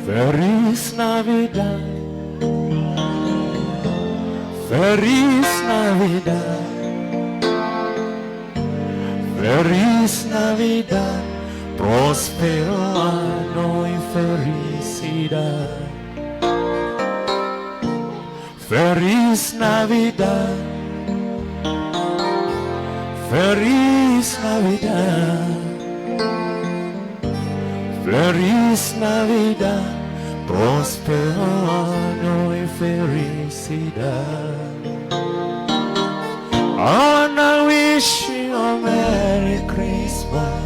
Feliz Navidad, Feliz Navidad, Feliz Navidad, próspero año y felicidad. Feliz Navidad, Feliz Navidad, Feliz Navidad, próspero año y felicidad. I wanna wish you a Merry Christmas.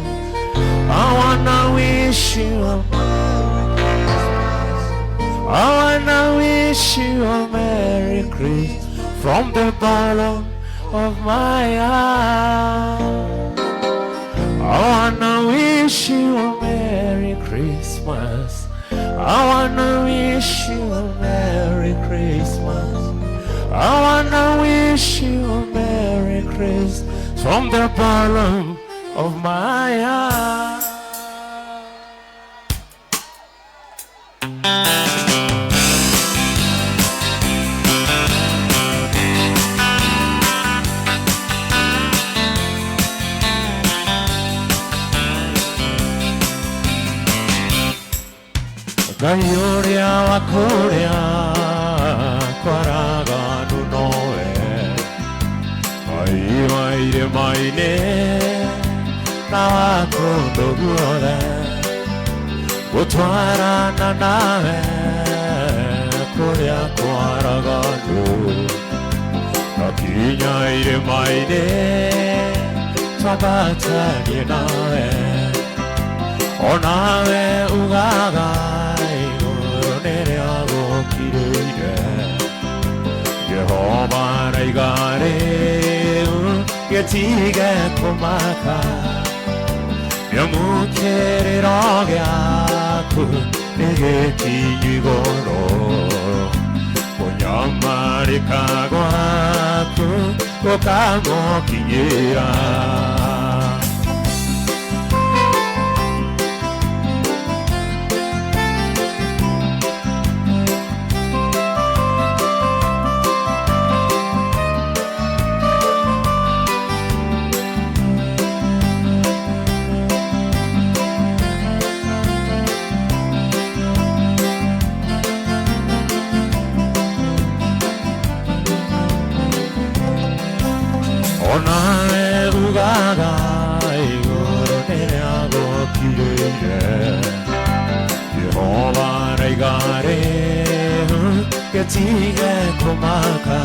I wanna wish you a Merry Christmas. I wanna wish you a Merry Christmas from the bottom of my heart. I wanna wish you a Merry Christmas. I wanna wish you a Merry Christmas. I wanna wish you a Merry Christmas from the bottom of my heart. Ngai ũrĩa wa kũrĩa kwaraganu nowe, Ngai wa irĩma-inĩ na wa kũndũ guothe, gũtwarana nawe kũrĩa kwaraganu, na kinya irĩma-inĩ twambatanie nawe, onawe ugaga igũrũ nĩrĩo gũkirĩire. Jehova raiga rĩu gĩtige kũmaka, nĩamũkĩrĩro gĩaku nĩgĩkinyu igũrũ, kũnyamarĩka gwaku gũkamũkinyĩra. Onawe ugaga igũrũ nĩrĩa gũkirĩire, Jehova raiga rĩu gĩtige kũmaka,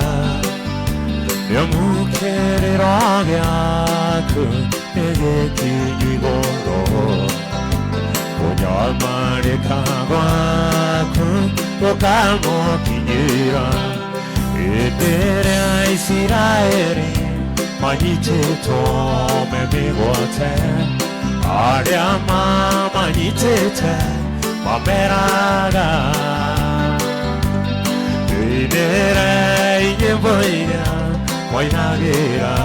nĩamũkĩrĩro gĩaku nĩgĩkinyu igũrũ, kũnyamarĩka gwaku gũkamũkinyĩra. Hĩndĩ ĩrĩa Isiraeli manyitĩtwo me mĩgwate, arĩa mamanyitĩte mameraga, tũinĩre nyĩmbo iria mwainagĩra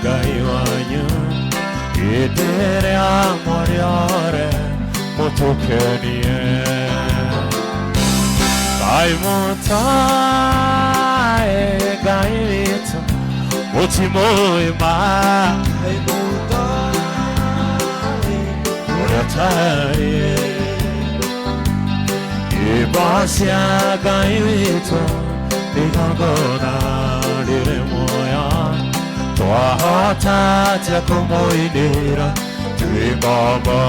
Ngai wanyu, hĩndĩ ĩrĩa mwarĩ ore mũtũkenie. Ngai mũtae Ngai witũ mũtimũĩ Ngai mũtae ũrĩa ũtariĩ, nyĩmbo cia Ngai witũ igongona rĩrĩ muoyo, twahota atĩa kũmũinĩra twĩ ngombo?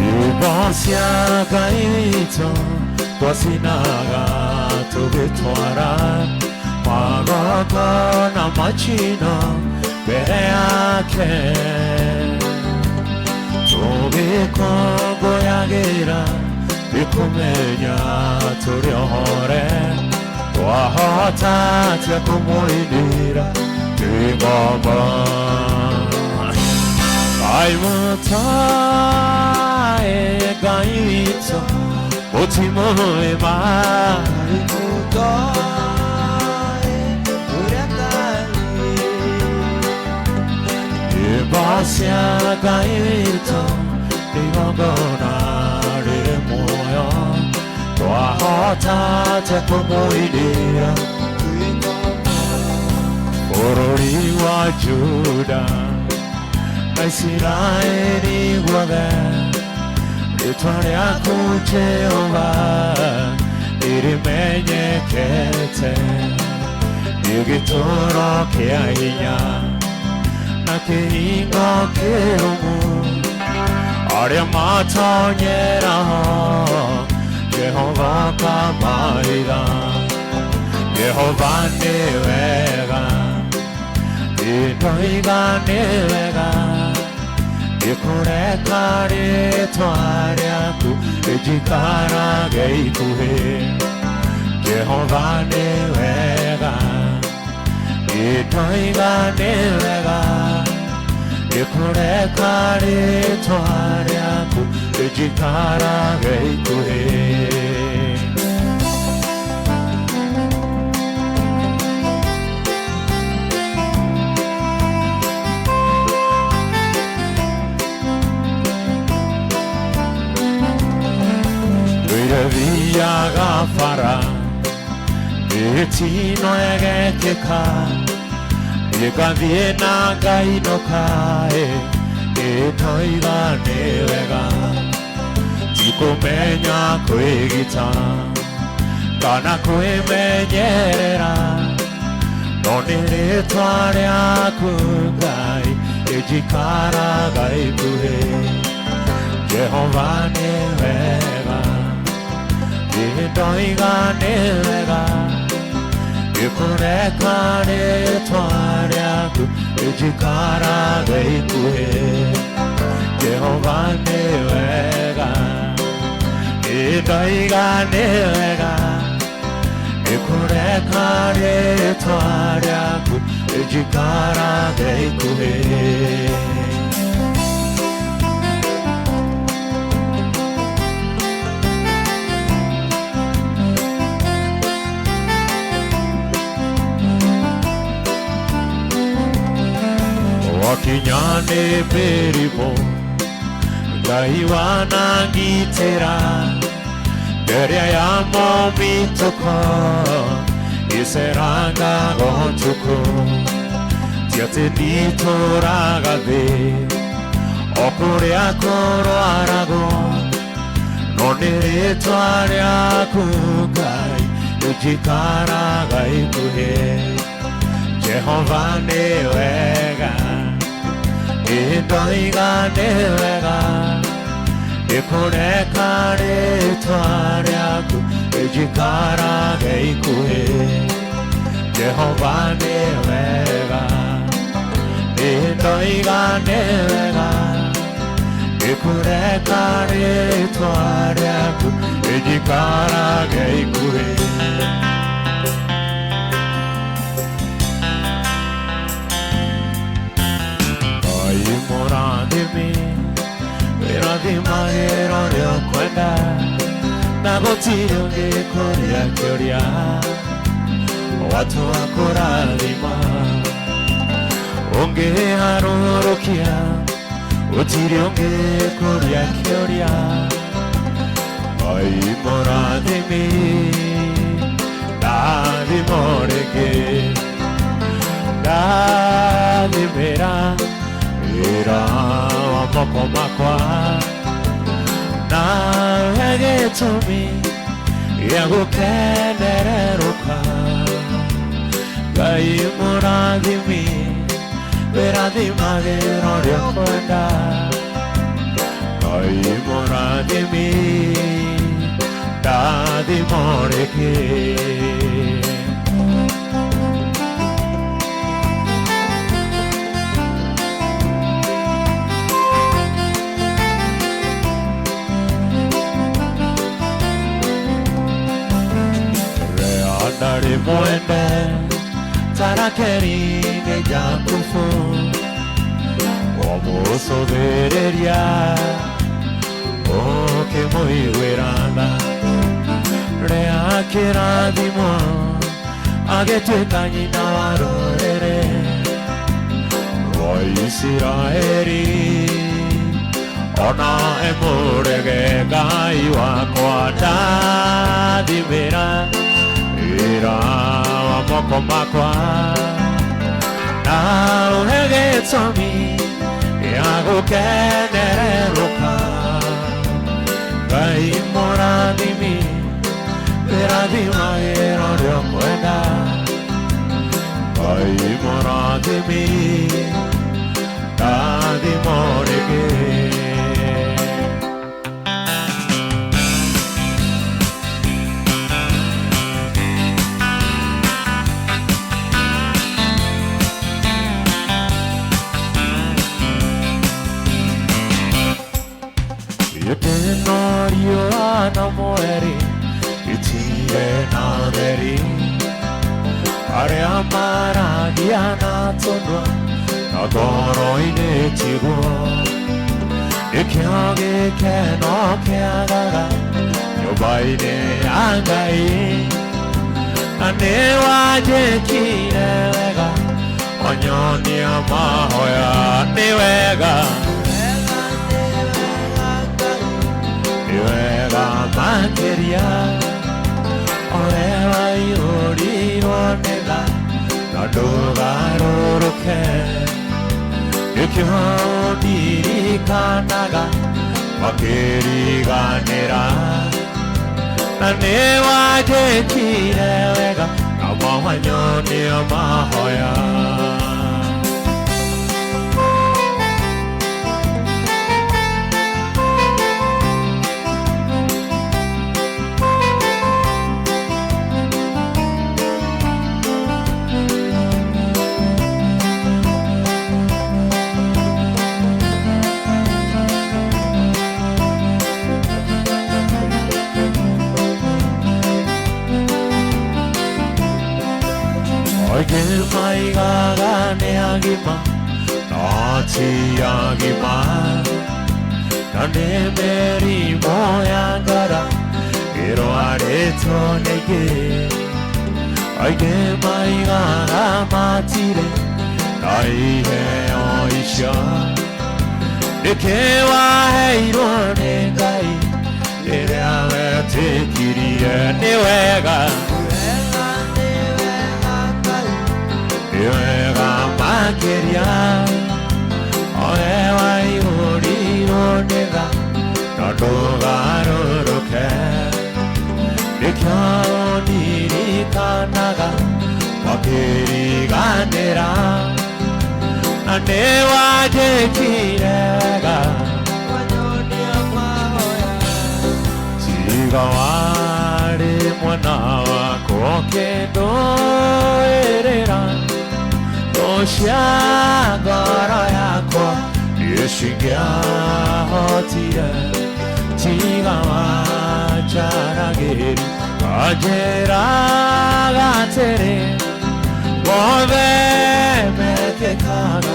Nyĩmbo cia Ngai witũ twacinaga tũgĩtwara magongona ma njino mbere yake, tũgĩkũngũyagĩra nĩ kũmenya tũrĩ Twahota atĩa kũmũinĩra twĩ ngombo? Ngai mũtoĩ Ngai witũ mũtimũĩ ma. Nyĩmbo cia Ngai witũ nĩ igongona rĩrĩ muoyo. Twahota atĩa kũmũinĩra? Bũrũri wa Juda na Isiraeli guothe, rĩtwa rĩaku Jehova nĩrĩmenyekete. Nĩ gĩtũũro kĩa hinya na kĩhingo kĩrũmu, arĩa matonyeraho Jehova akamahiga. Jehova nĩ wega, ndoiga nĩ wega nĩkũreka rĩtwa rĩaku rĩnjikarage ikuhĩ. Jehova nĩ wega, ndoiga nĩ wega nĩkũreka rĩtwa rĩaku rĩnjikarage ikuhĩ. Thiaga bara mĩtino ĩgekĩka, ĩgathiĩ na ngainũka, ĩtoiga nĩ wega. Tikũmenya kwĩgita kana kwĩmenyerera, no nĩ rĩtwa rĩaku Ngai rĩnjikaraga ikuhĩ. Jehova nĩ wega, ndoiga nĩ wega nĩkũreka rĩtwa rĩaku rĩnjikarage ikuhĩ. Jehova nĩ wega, ndoiga nĩ wega nĩkũreka rĩtwa rĩaku rĩnjikarage ikuhĩ. Wakinya nĩ mĩrimũ Ngai wanangitĩra, mbere ya momitũko ĩcerangaga ũtukũ. Ti atĩ nditũraga thĩ o kũrĩa kũrwaragwo, no nĩ rĩtwa rĩaku Ngai rĩnjikaraga ikuhĩ. Jehova nĩ wega, ndoiga nĩ wega nĩkũreka rĩtwa rĩaku rĩnjikarage ikuhĩ. Jehova nĩ wega, ndoiga nĩ wega nĩkũreka rĩtwa rĩaku rĩnjikarage ikuhĩ. Mũrathimi wĩrathimagĩra ũrĩa ũkwenda, na gũtirĩ ũngĩ kũria kĩũria watua kũrathima. Ũngĩharũrũkia gũtirĩ ũngĩ kũria kĩũria. Ngai mũrathimi ndathimo rĩngĩ, ndathimĩra wĩra wa moko makwa, nawe gĩtũmi gĩa gũkenererũka. Ngai mũrathimi wĩrathimagĩra ũrĩa ũkwenda. Ngai mũrathimi ndathimo rĩngĩ. Ndarĩ mwende ta Rakeri nĩ Jakubu, wamũcũthĩrĩria ũkĩmũiguĩra tha. Rĩa kĩrathimo agĩtuĩka nyina wa rũrĩrĩ rwa Isiraeli. Ona emũrege Ngai wakwa ndathimĩra wĩra wa moko makwa, na ũhe gĩtũmi gĩa gũkenererũka. Ngai mũrathimi, wĩrathimagĩra ũrĩa ũkwenda. Ngai mũrathimi, ndathimwo rĩngĩ. Gĩkeno riũa na mweri itirĩ na ũtheri, arĩa maragia na tũnua na ngoro-inĩ tiguo. Nĩkĩo gĩkeno kĩagaga nyũmba-inĩ ya Ngai, na nĩwanjĩkire wega wanyonia mahoya nĩ wega. Nĩ wega makĩria ũrĩa waiyũrirwo nĩ tha na ndũgarũrũke. Nĩkĩo ndirikanaga makĩriganĩra, na nĩwanjĩkire wega na mawanyonia mahoya. Aingĩ maigaga nĩ agima no ti agima, na nĩ mĩrimũ ya ngoro ĩrwarĩtwo nĩ aingĩ. Aingĩ maigaga matirĩ na iheo icio, nĩkĩ waheirwo nĩ Ngai rĩrĩa wetĩkirie nĩ wega. Nĩ wega makĩria ũrĩa waiyũrirwo nĩ tha na ndũgarũrũke. Nĩkĩo ndirikanaga makĩriganĩra, na nĩwanjĩkire wega tiga warĩ mwena wakwa ũkĩndũĩrĩra. Cia ngoro yakwa nĩcingĩahotire, tiga wanjaragĩria wanjĩraga atĩrĩ, mothe mekĩkaga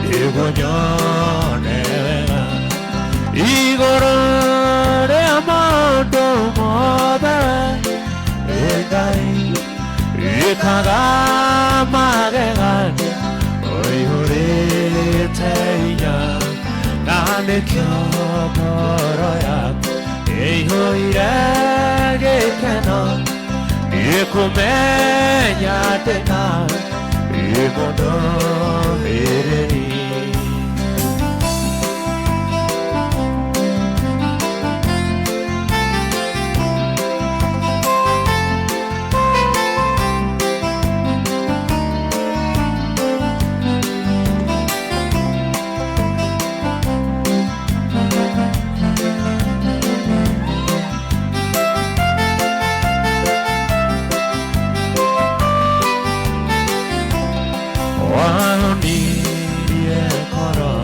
nĩguo nyone wega. Igũrũ rĩa maũndũ mothe wee Ngai wĩkaga magegania ũihũrĩte hinya, na nĩkĩo ngoro yakwa ĩihũire gĩkeno nĩkũmenya atĩ nawe wĩ mũndũmĩrĩri. Wahonirie ngoro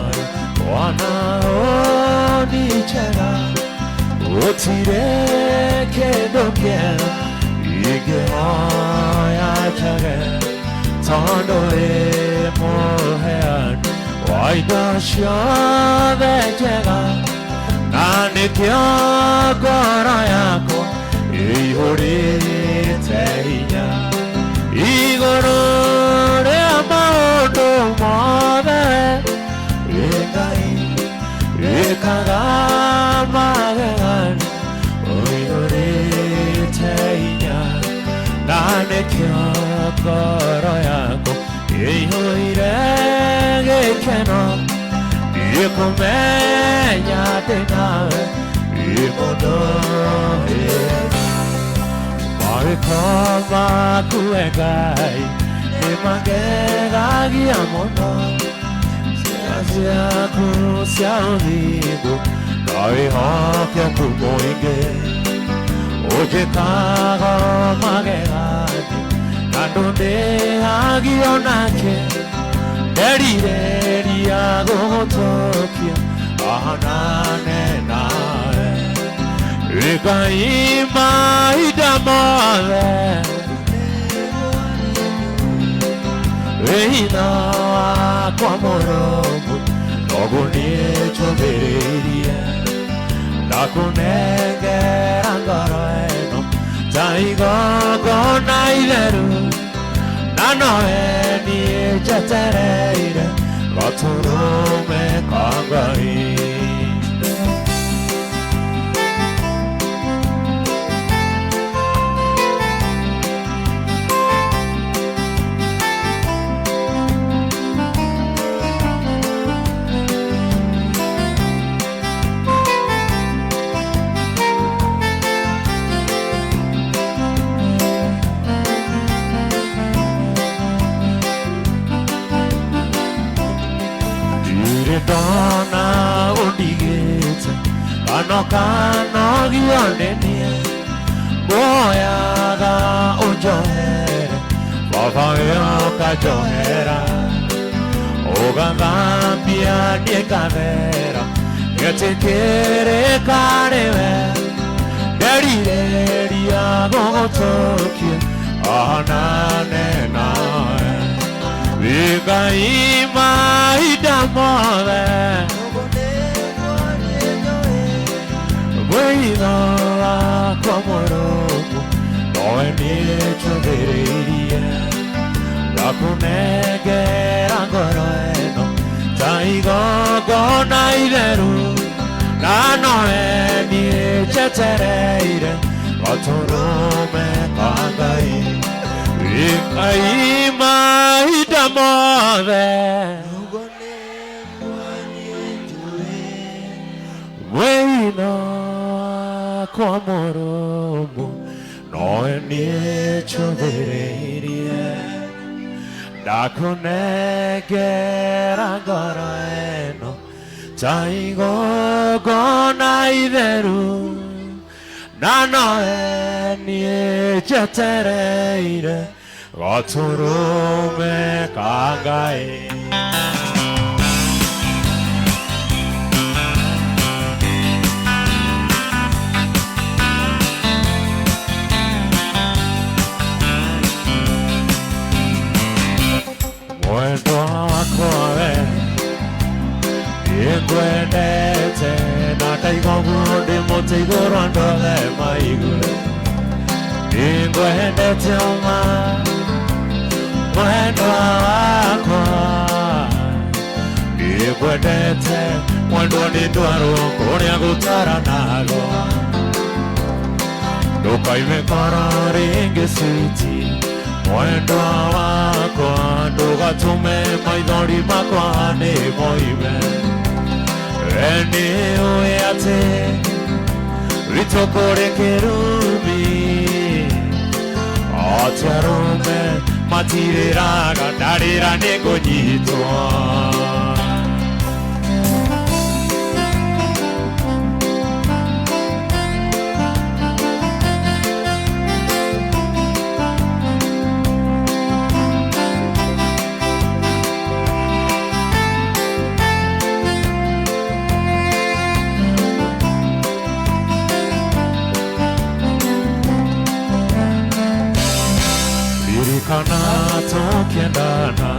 wanaonichega, gũtirĩ kĩndũ kĩega Ingĩhoya njage tondũ wĩ mũheani wa indo ciothe njega, na nĩkĩo ngoro yakwa ĩihũrĩte hinya igũrũ rĩa maũndũ mothe. Wĩ Ngai wĩkaga magegania, ũihũrĩte hinya, na nĩkĩo ngoro yakwa ĩihũire gĩkeno. Ndiĩkũmenya ndĩ nawe wĩ mũndũ mawĩko maku we Ngai nĩmangegagia mũno, ciĩko ciaku cia ũthingu na wĩhokeku mũingĩ ũnjĩkaga magegania, na ndũndĩhagio nake nderirĩria gũgũtũkia ahanane nawe. Wĩ Ngai mahinda mothe, wĩ hinya wakwa mũrũmu, noguo niĩ njũmĩrĩirie ndakũnengera ngoro ĩno ta igongona itheru, na nowe niĩ njetereire gatũrũme ka Ngai. Ndirĩ ndona ũndigĩte kana ũkanogio nĩ niĩ, nguoyaga ũnjohere baba we ũkanjohera, ũgathambia niĩ ngathera ngetĩkĩrĩka nĩwe, nderirĩria gũgũtũkia ahanane nawe. Wĩ Ngai mahinda mothe, wĩitho wakwa mũrũmu, nowe niĩ njũthĩrĩirie ndakũnengera ngoro ĩno ta igongona itheru, na nowe niĩ njetereire gatũrũme ka Ngai. Wĩ Ngai mahinda mothe, wĩino wakwa mũrũmu, nowe niĩ njũthĩrĩirie ndakũnengera ngoro ĩno ta igongona itheru, na nowe niĩ njetereire gatũrũme ka Ngai. Mwendwa wakwa we nĩngwendete, na ndaigua ũguo ndĩ mũtĩ igũrũ andũ othe maigue. Nĩngwendete ma mwendwa wakwa, nĩngwendete mwendwa nĩ ndwarwo kũrĩa gũtaranagwo, ndũkaime ngoro rĩngĩ switi mwendwa wakwa, ndũgatũme maithori makwa nĩ moime. We nĩũĩ atĩ witũ kũrĩ kĩrumi, atĩ arũme matirĩraga ndarĩra nĩ kũnyitwo. Tũkĩririkana tũkĩendana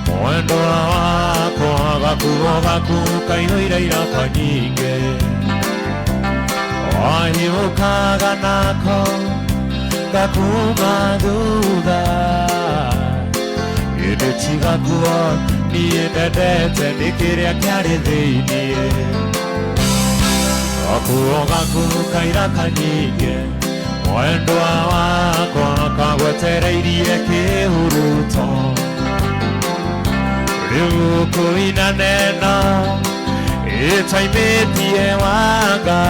mwendwa wakwa gakuo gaku kaihũire iraka nyingĩ wahiũkaga nako gakuma thutha ĩndĩ ti gakuo niĩ ndendete nĩ kĩrĩa kĩarĩ thĩiniĩ gakuo gaku kairaka nyingĩ mwendwa wakwa kagwetereirie kĩhuruto rĩu kũina neno ĩtaimĩtie wanga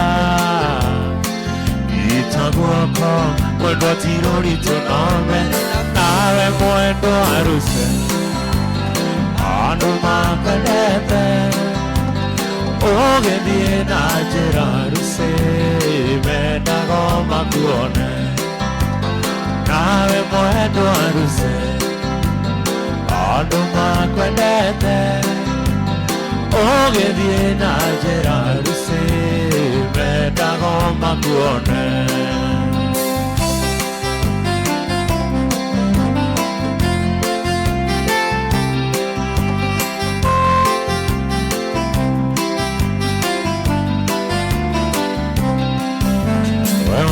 ita guoko mwendwa ti rũritũ nome nawe mwendwa aruse andũ makwendete ũgĩthiĩ na njĩra ruse mendago makuone nawe mwendwa aruse andũ makwendete ũgĩthiĩ na njĩra ruse mendago makuone.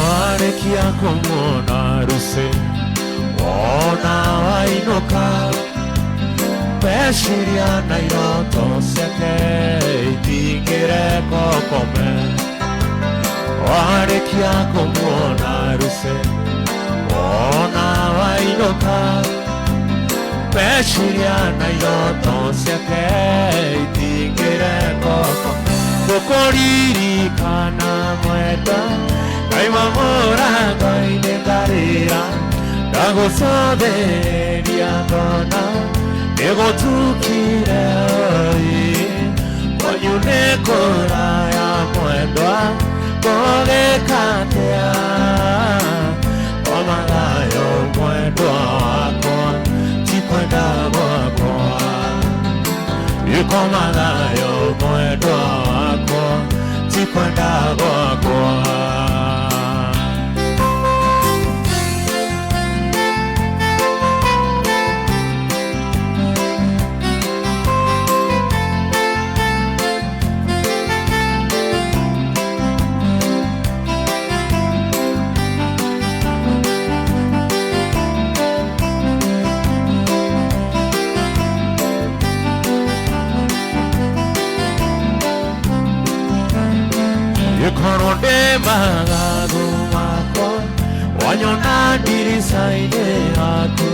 Warĩkia kũmuona ruse wona wainũka meciria na iroto ciake itingĩreka ũkome warĩkia kũmuona ruse wona wainũka meciria na iroto ciake itingĩreka ũkome ngũkũririkana mwendwa Kaima mũrango-inĩ ngarĩra ndagũcũthĩrĩria ngona nĩgũtukire oi kwanyu nĩ kũraya mwendwa ngũgĩka atĩa koma thayũ mwendwa wakwa ti kwenda gwakwa ikoma thayũ mwendwa wakwa ti kwenda gwakwa. Ikorwo ndĩ mathagu makwa wanyona ndirica-inĩ yaku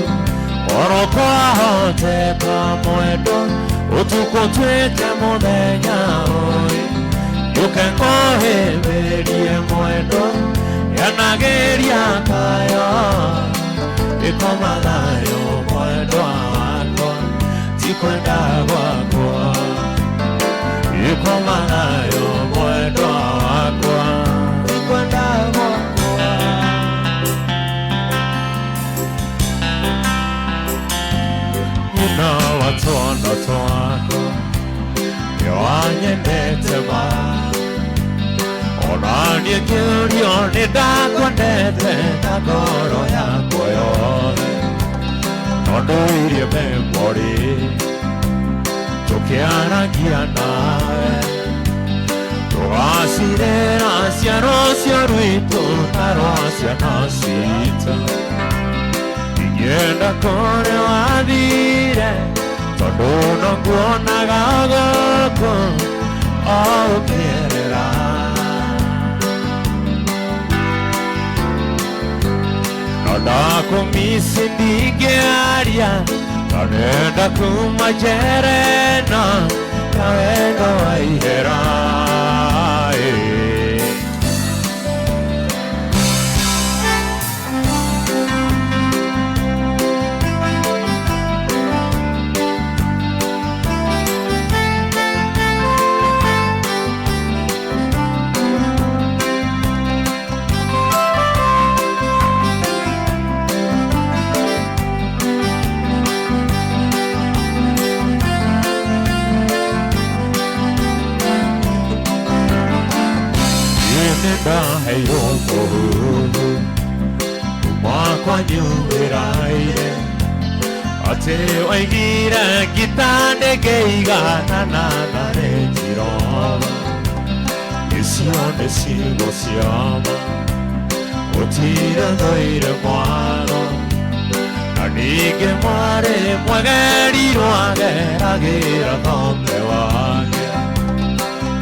oro kwahoteka mwendwa ũtukũ tuĩke mũthenya ũyũ njũke ngũhĩmbĩrie mwendwa yanagĩria kayo ikoma thayũ mwendwa wakwa ti kwenda gwakwa ikoma thayũ mwendwa wakwa ti kwenda gwakwa. Nyina wa twana twakwa nĩwanyendete ma ona niĩ ngĩũrio nĩ ndakwendete na ngoro yakwa yothe no ndũirie memory tũkĩaragia nawe tũgacirera ciaro cia rwitũ na rwa ciana citũ ingĩenda kũrĩa wathire tondũ no nguonaga gũkũ o ũkĩerera no ndakũmici ndingĩaria na nenda kuma njera ĩno ya wendo wa ihera. Ndaheirwo mũhuhu kuma Kwanyu wĩra-inĩ atĩ waigire ngita ndĩngĩiganana na Range Rover. Icio nĩ ciugo ciama gũtirĩ thũire mwatho na ningĩ mwarĩ mwegerirwo ageragĩra thome wake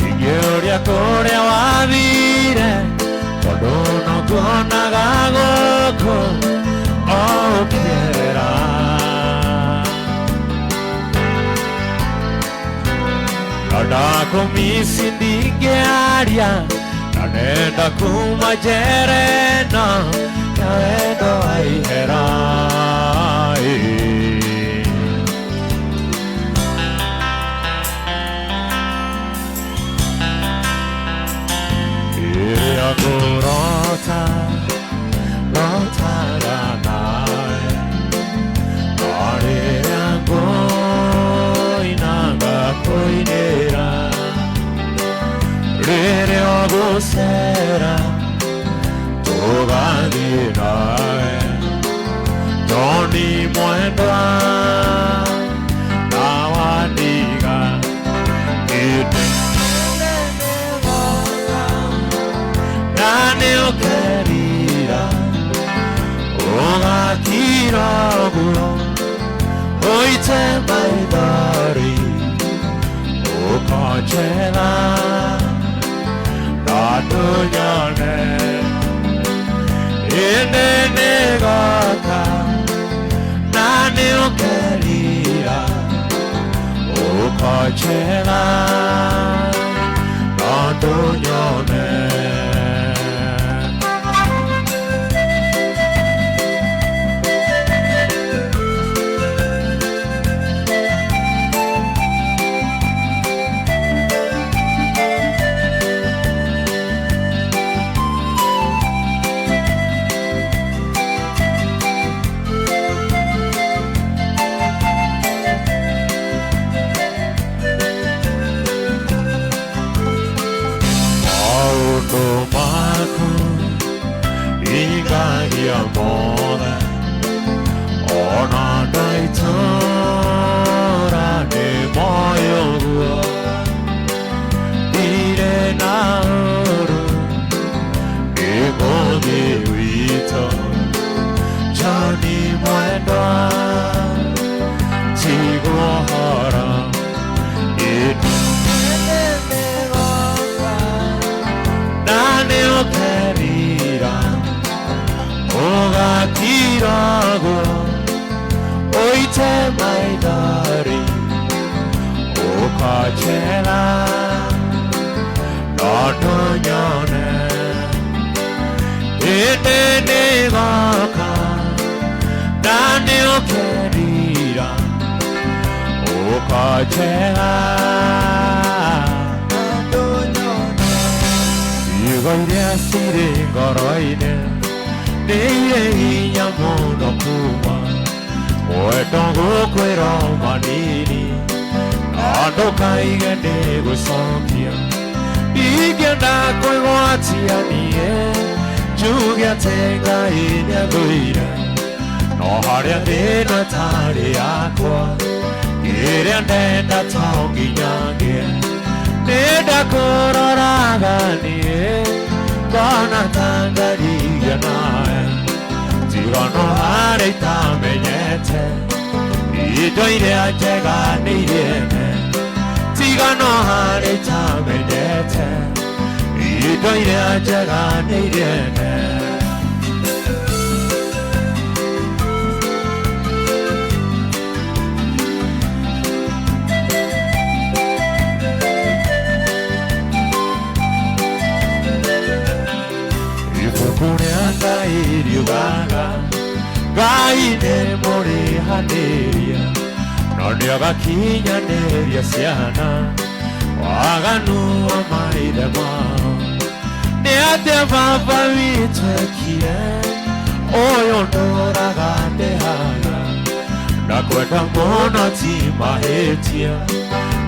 ingĩũria kũrĩa wathire tondũ no kuonaga gũkũ ũkĩera. Na ndakũmici ndingĩaria na nenda kuma njereno ya wendo wa ihera. Ĩrĩa ngũrota rotaga nawe na rĩrĩa ngũina ngakũinĩra rĩrĩa ũgũcera tũgathiĩ nawe Tony mwendwa na wandiga ĩndĩ na nĩ ũkerira ũgakira ũguo ũite maithori ũkanjela na ndũnyone ĩndĩ nĩgoka na nĩ ũkerira ũkanjela na ndũnyone. Maũndũ maku ingagia mothe ona ndaitũra nĩ moyo guo ndirĩ na ũru nĩ mũthĩ witũ Johnny mwendwa tigwo horo ĩndĩ na nĩ ũkerira ũgakira ũguo ũite maithori ũkanjela na ndũnyone ĩndĩ nĩgoka na nĩ ũkerira ũkanjela ciugo iria cirĩ ngoro-inĩ nĩ irĩ hinya mũno kuma wendo gũkwĩra manini na ndũkaige nĩ gũcokia ingĩenda kwĩgwatia niĩ njuge atĩ Ngai nĩathũire no harĩa thĩna ĩtarĩ yakwa kĩrĩa ndenda to nginya ngĩe nĩndakũroraga niĩ ngona ta ngarigia nawe tiga no harĩa itamenyete indo iria njega nĩ irĩene tiga no harĩa itamenyete indo iria njega nĩ irĩene. Ibuku rĩa Ngai riugaga Ngai nĩ mũrĩhanĩria no nĩagakinyanĩria ciana waganu wa maithe mao nĩ atĩa baba witũ ekire ũyũ ndũraga ndĩhaga na kwenda mũno ti mahĩtia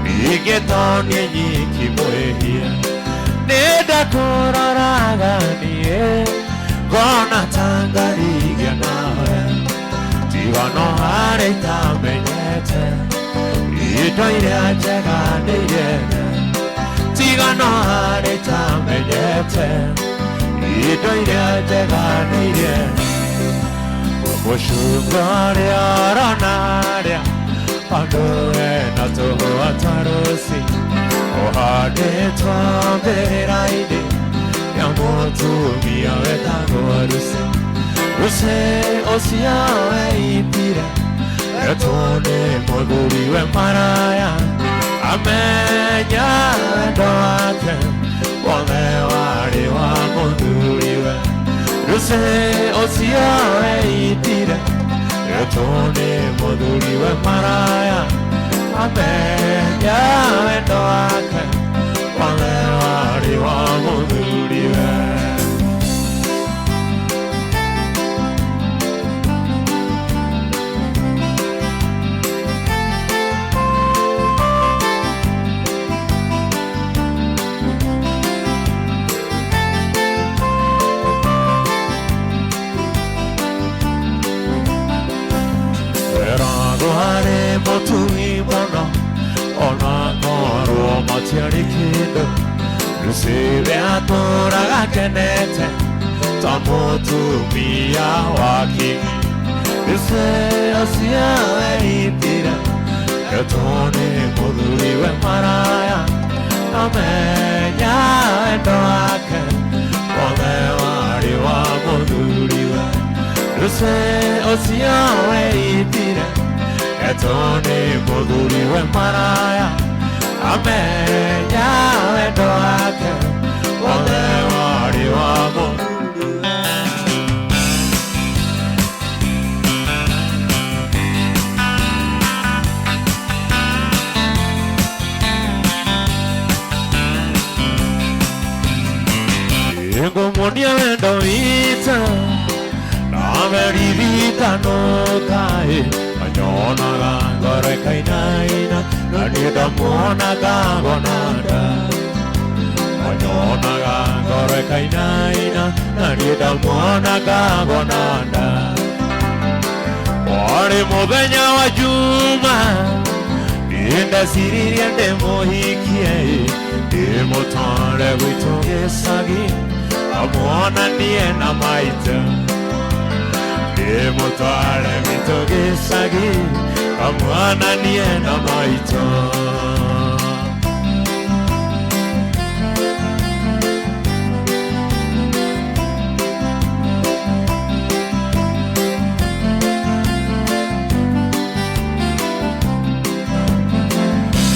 ningĩ to niĩ nyiki mwĩhia nĩ ndakũroraga niĩ ngona ta ngarigia nawe. Itamenyete indo iria njega nĩ irene tiga no harĩ itamenyete indo iria njega nĩ irene mũcungwa ũrĩa ũrona harĩa handũ hena tũhũa twa rũci ũhandĩtwo mbĩrĩra-inĩ ya mũtumia wetagwo Lucy. Lucy ũcio weitire etwo nĩ mũthuriwe maraya amenya wendo wake wothe warĩ wa mũthuriwe. Lucy ũcio weitire etwo nĩ mũthuriwe maraya amenya wendo wake wothe warĩ wa mũthuriwe. Eragwo mũtui mũno ona korwo matiarĩ kĩndũ Lucy we atũraga akenete ta mũtumia wa kĩgi. Lucy ũcio weitire etwo nĩ mũthuriwe maraya amenya wendo wake wothe warĩ wa mũthuriwe. Lucy ũcio weitire etwo nĩ mũthuriwe maraya amenya wendo wake wothe warĩ wa mũthuriwe. Ngũmuonia wendo witũ nameririkanokaĩ anyonaga ngoro ĩkainaina na niĩ ndamuonaga ngonanda. Anyonaga ngoro ĩkainaina na niĩ ndamuonaga ngonanda. Warĩ mũthenya wa Juma niĩ ndeciririe ndĩmũhikie ndĩmũtware gwitũ gĩcagi amuonanie na maitũ. Ndĩmũtware gwitũ gĩcagi amuonanie na maitũ.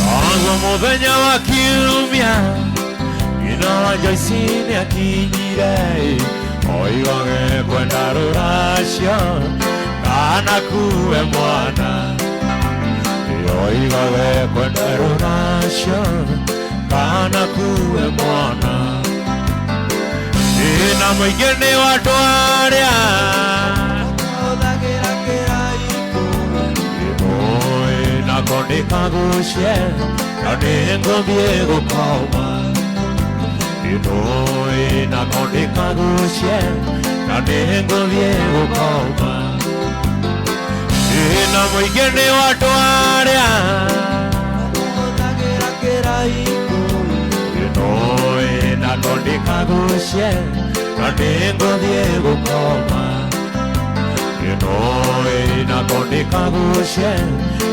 Naguo mũthenya wa kiumia nyina wa Joyce nĩakinyire oigage kwenda rũracio kana kuwe mwana. Oigage kwenda rũracio kana kuwe mwana. Ĩna mũingĩ nĩ wa andũ arĩa Mahũthagĩra kĩraikũ ĩmũĩ nako nĩ kagucie na nĩ ngũthiĩ gũkoma. Ĩmũĩ nako nĩ kagucie na nĩ ngũthiĩ gũkoma. Ĩna mũingĩ nĩ wa andũ arĩa Mahũthagĩra kĩraikũ ĩmũĩ nako nĩ kagucie na nĩ ngũthiĩ gũkoma. Ĩmũĩ nako nĩ kagucie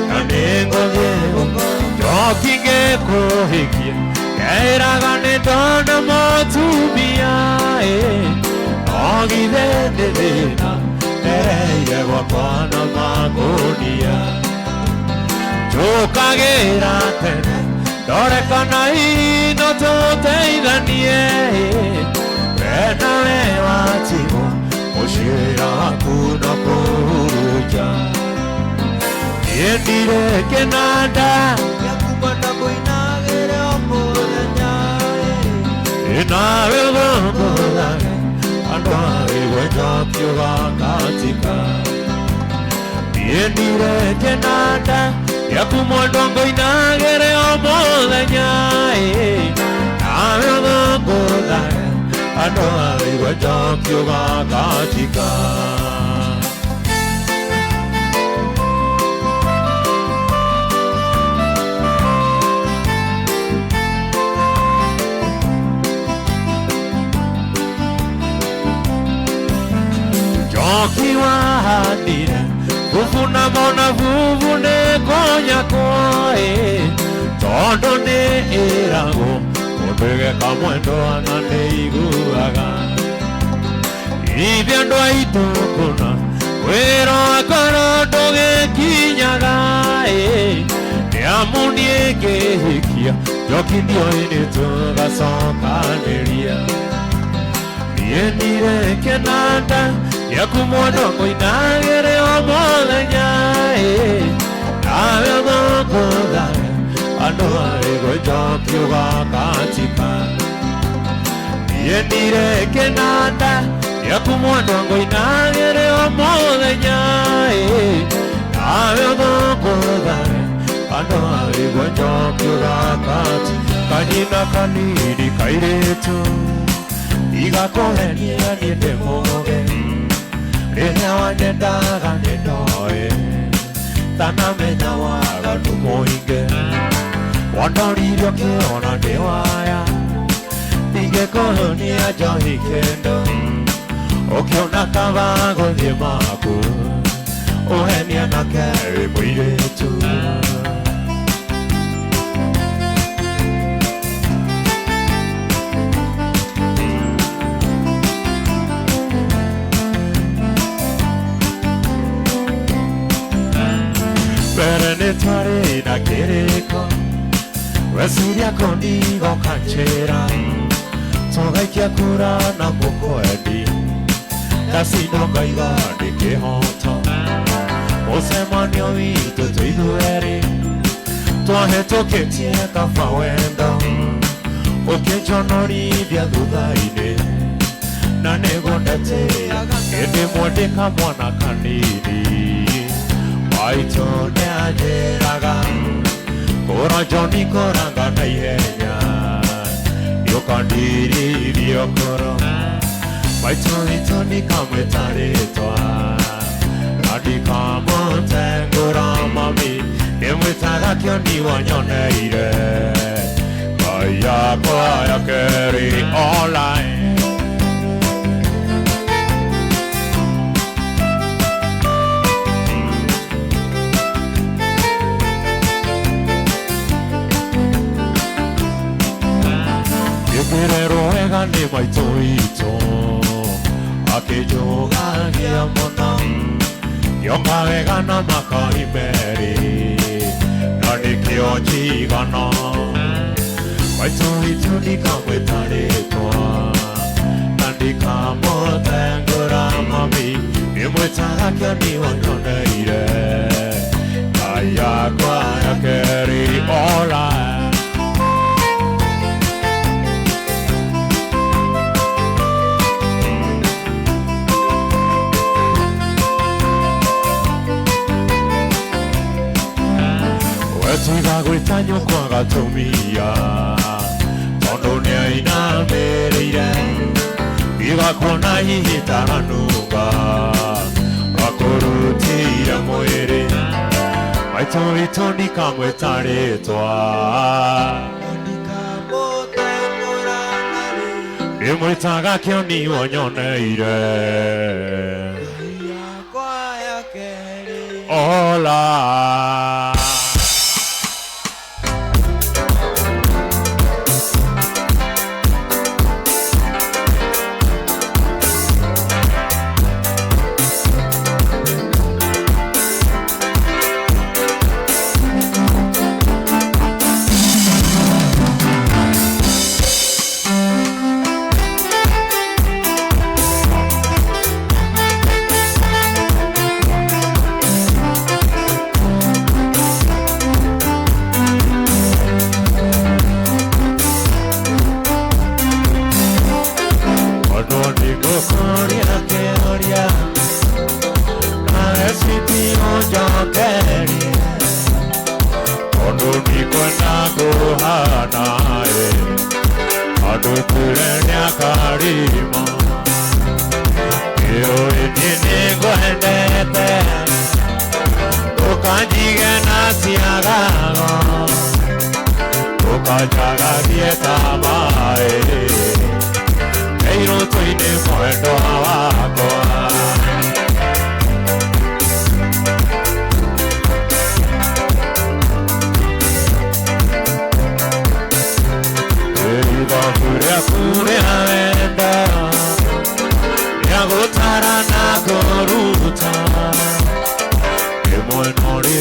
na nĩ ngũthiĩ gũkoma. Njoki ngĩkũhikia keĩraga nĩ ndona mũtumia ĩ no githĩ nĩ thĩna ndereire gwakwa na makũnia. Njũkagĩra tene ndore kana hihi no tũteithanie we nawe watigwo mũciĩ waku no kũhurunja. Niĩ ndirĩ kĩnanda gĩaku mwenda ngũinagĩre o mũthenya nawe ũthũngũthage andũ a njoki ũgakatika. Niĩ ndirĩ kĩnanda gĩaku mwendwa ngũinagĩre o mũthenya nawe ũthũngũthage andũ a njoki ũgakatika. Njoki wahandire Vuvuna mona vuvune konya koe Tondũ nĩ ĩragwo Ũndĩgeka mwendo na nĩ iguaga Ithe andũ aitũ kũna Wĩra wakorwo ndũgĩkinyaga Nĩ amu niĩ ngĩhikia Njoki ndiũĩ nĩ tũgacokanĩria Niĩ ndirĩ kĩnanda Gĩaku mwendwa ngũinagĩre o mũthenya Nawe ũthũkũthage Andũ arĩ njoki ũgakatika Niĩ ndirĩ kĩnanda Gĩaku mwendwa ngũinagĩre o mũthenya Nawe ũthũkũthage Andũ arĩ njoki ũgakatika Kanyina kanini kairĩtu Igakũhenia niĩ ndĩ mũũgĩ Rĩrĩa wanyendaga nĩ ndoĩ Tanamenya waganu mũingĩ Wandoririe ũkĩona ndĩ waya Ndigĩkũhũnia njohi kĩndũ Ũkĩona kaba gũthiĩ maku Ũhenia nake wĩ mũirĩtu Mbere nĩ twarĩ na kĩrĩko Weciria kũndigoka njĩra Tũgaikia kura na mũkwendi Ndacindwo ngaiga ndĩ kĩhoto Mũcemanio witũ twĩ ithuerĩ Twahĩtũkĩtie kaba wendo Ũkĩnjonorithia thutha-inĩ Na nĩguo ndatĩaga Hĩndĩ ĩmwe ndĩ kamwana kanini Maitũ nĩanjĩraga Kũra John kũranga na ihenya Nĩũkandirithia ũkũrũ Maitũ witũ ndikamwĩta rĩtwa Na ndikamũtengũra mami Ndĩmwĩtaga kĩoni wanyoneire Ngai yakwa ya kerĩ online Ngĩrerwo wega nĩ maitũ witũ Akĩnjũgagia mũno Ngĩonga wega na makari merĩ Na nĩkĩo njigana Maitũ witũ ndikamwĩta rĩtwa Na ndikamũtengũra mami Ndĩmwĩtaga kĩoni wanyoneire Ngai yakwa ya kerĩ online Wetiga gwĩta nyũkwa gatumia Tondũ nĩainamĩrĩire Igakuona hihi taranunga Akũrutĩire mwĩrĩ Maitũ witũ ndikamwĩta rĩtwa Ndĩmwĩtaga kĩoni wanyoneire Hola. Mwendwa wakwa.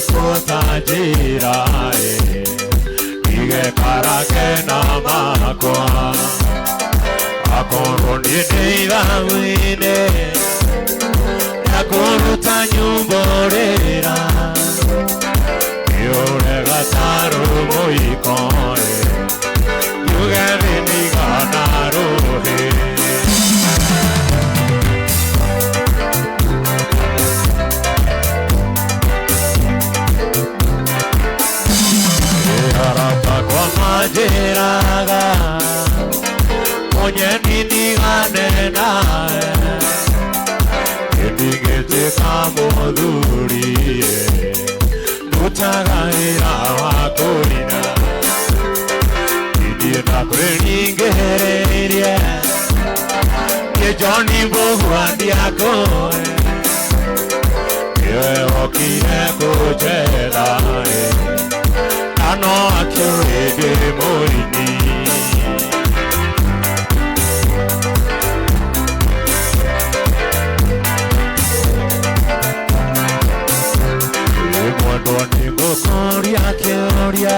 Nĩkũtanjĩra ndige karake na makwa akorwo niĩ ndĩ ithabu-inĩ ndakũruta nyumbũrĩra nĩũrega tarũ mũiko yuge thĩ nĩigana rũhĩ. Arata kwa manjĩraga mũnyeni ndigane nawe ndigĩtuĩka mũthuri ndutaga wĩra wa kũina ithiĩ ndakwĩringĩrĩirie niĩ John Mbũgua ndiakũĩ nĩwe wokire kũnjetha na no akĩũĩ ndĩ mũini. Mwendwa nĩngũkũria kĩũria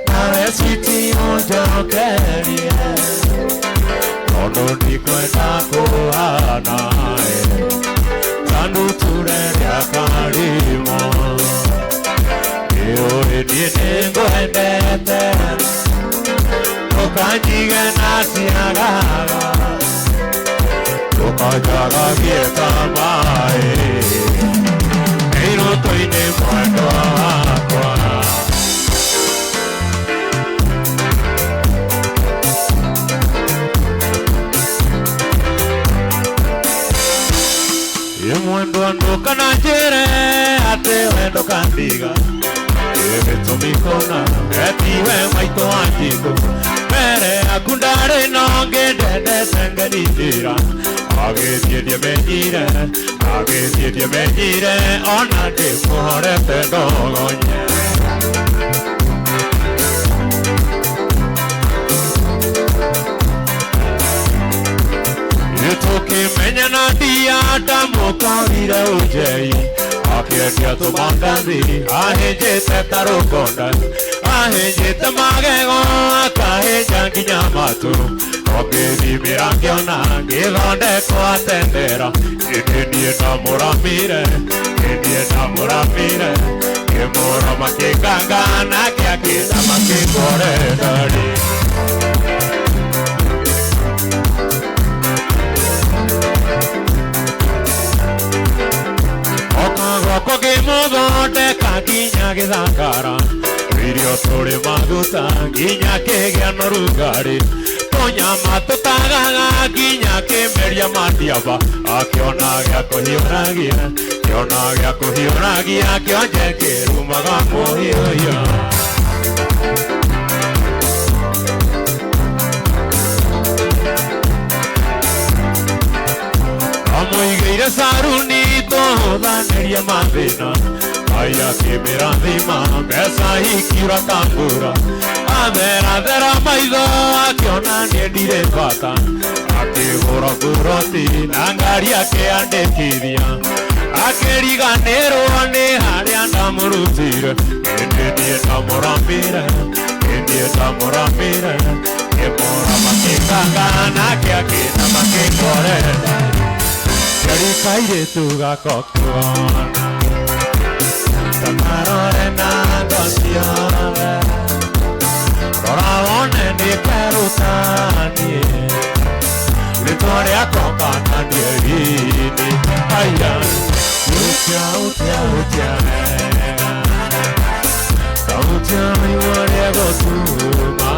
nawe citi ũnjokerie tondũ ndikwenda kũhana ta nduture rĩa karimo nĩũĩ niĩ nĩngwendete ndũkanjige na ciagaga ndũkanjagagie ta maĩ iroto-inĩ mwendwa wakwa. Mwendwa ndũkananjĩre atĩ we ndũkandiga gĩtũmi kũna etiwe maitũ wa njikũ mbere yaku ndarĩ na ũngĩ ndendete ngenindĩra agĩthiĩ ndiamenyire agĩthiĩ ndiamenyire ona ndĩmũhorete ndogonye. Tũkĩmenyana ndia ndamũkorire ũnjei akĩendia tũmandathi ahĩnjĩte ta rũkonda ahĩnjĩte magego akahĩnja nginya matũ ngĩthimĩra ngĩona ngĩthondekwo atendera ĩndĩ niĩ ndamũramire ĩndĩ ndamũramire kĩmũrama kĩnganga nake akĩnama kĩngore ndarĩ. Goko kĩmũthondeka nginya gĩthakara irio tũrĩ maguta nginya kĩgĩa na ũrugarĩ tũnyama tũtagaga nginya kĩmeria mandiaba akĩona gĩa kũhiũragia kĩona gĩa kũhiũragia kĩonje kĩrumaga mũhiũhio. Amũigĩire saruni tũhũthanĩrie mathĩna Ngai akĩmĩrathima mbeca ikiura ta mbura atherathera maitho akĩona niĩ ndirĩ bata akĩgũra buroti na ngari akĩandĩkithia akĩriganĩrwo nĩ harĩa ndamũrutire ĩndĩ niĩ ndamũramire ĩndĩ ndamũramire kĩmũrama kĩnganga nake akĩnama kĩngorete kairĩtu gakokuona takarore na ngo ciothe rora wone nĩkerutanie rĩtwa rĩakwa kana ndieri-inĩ aya utia utia utia wega kautia igua rĩegũtuma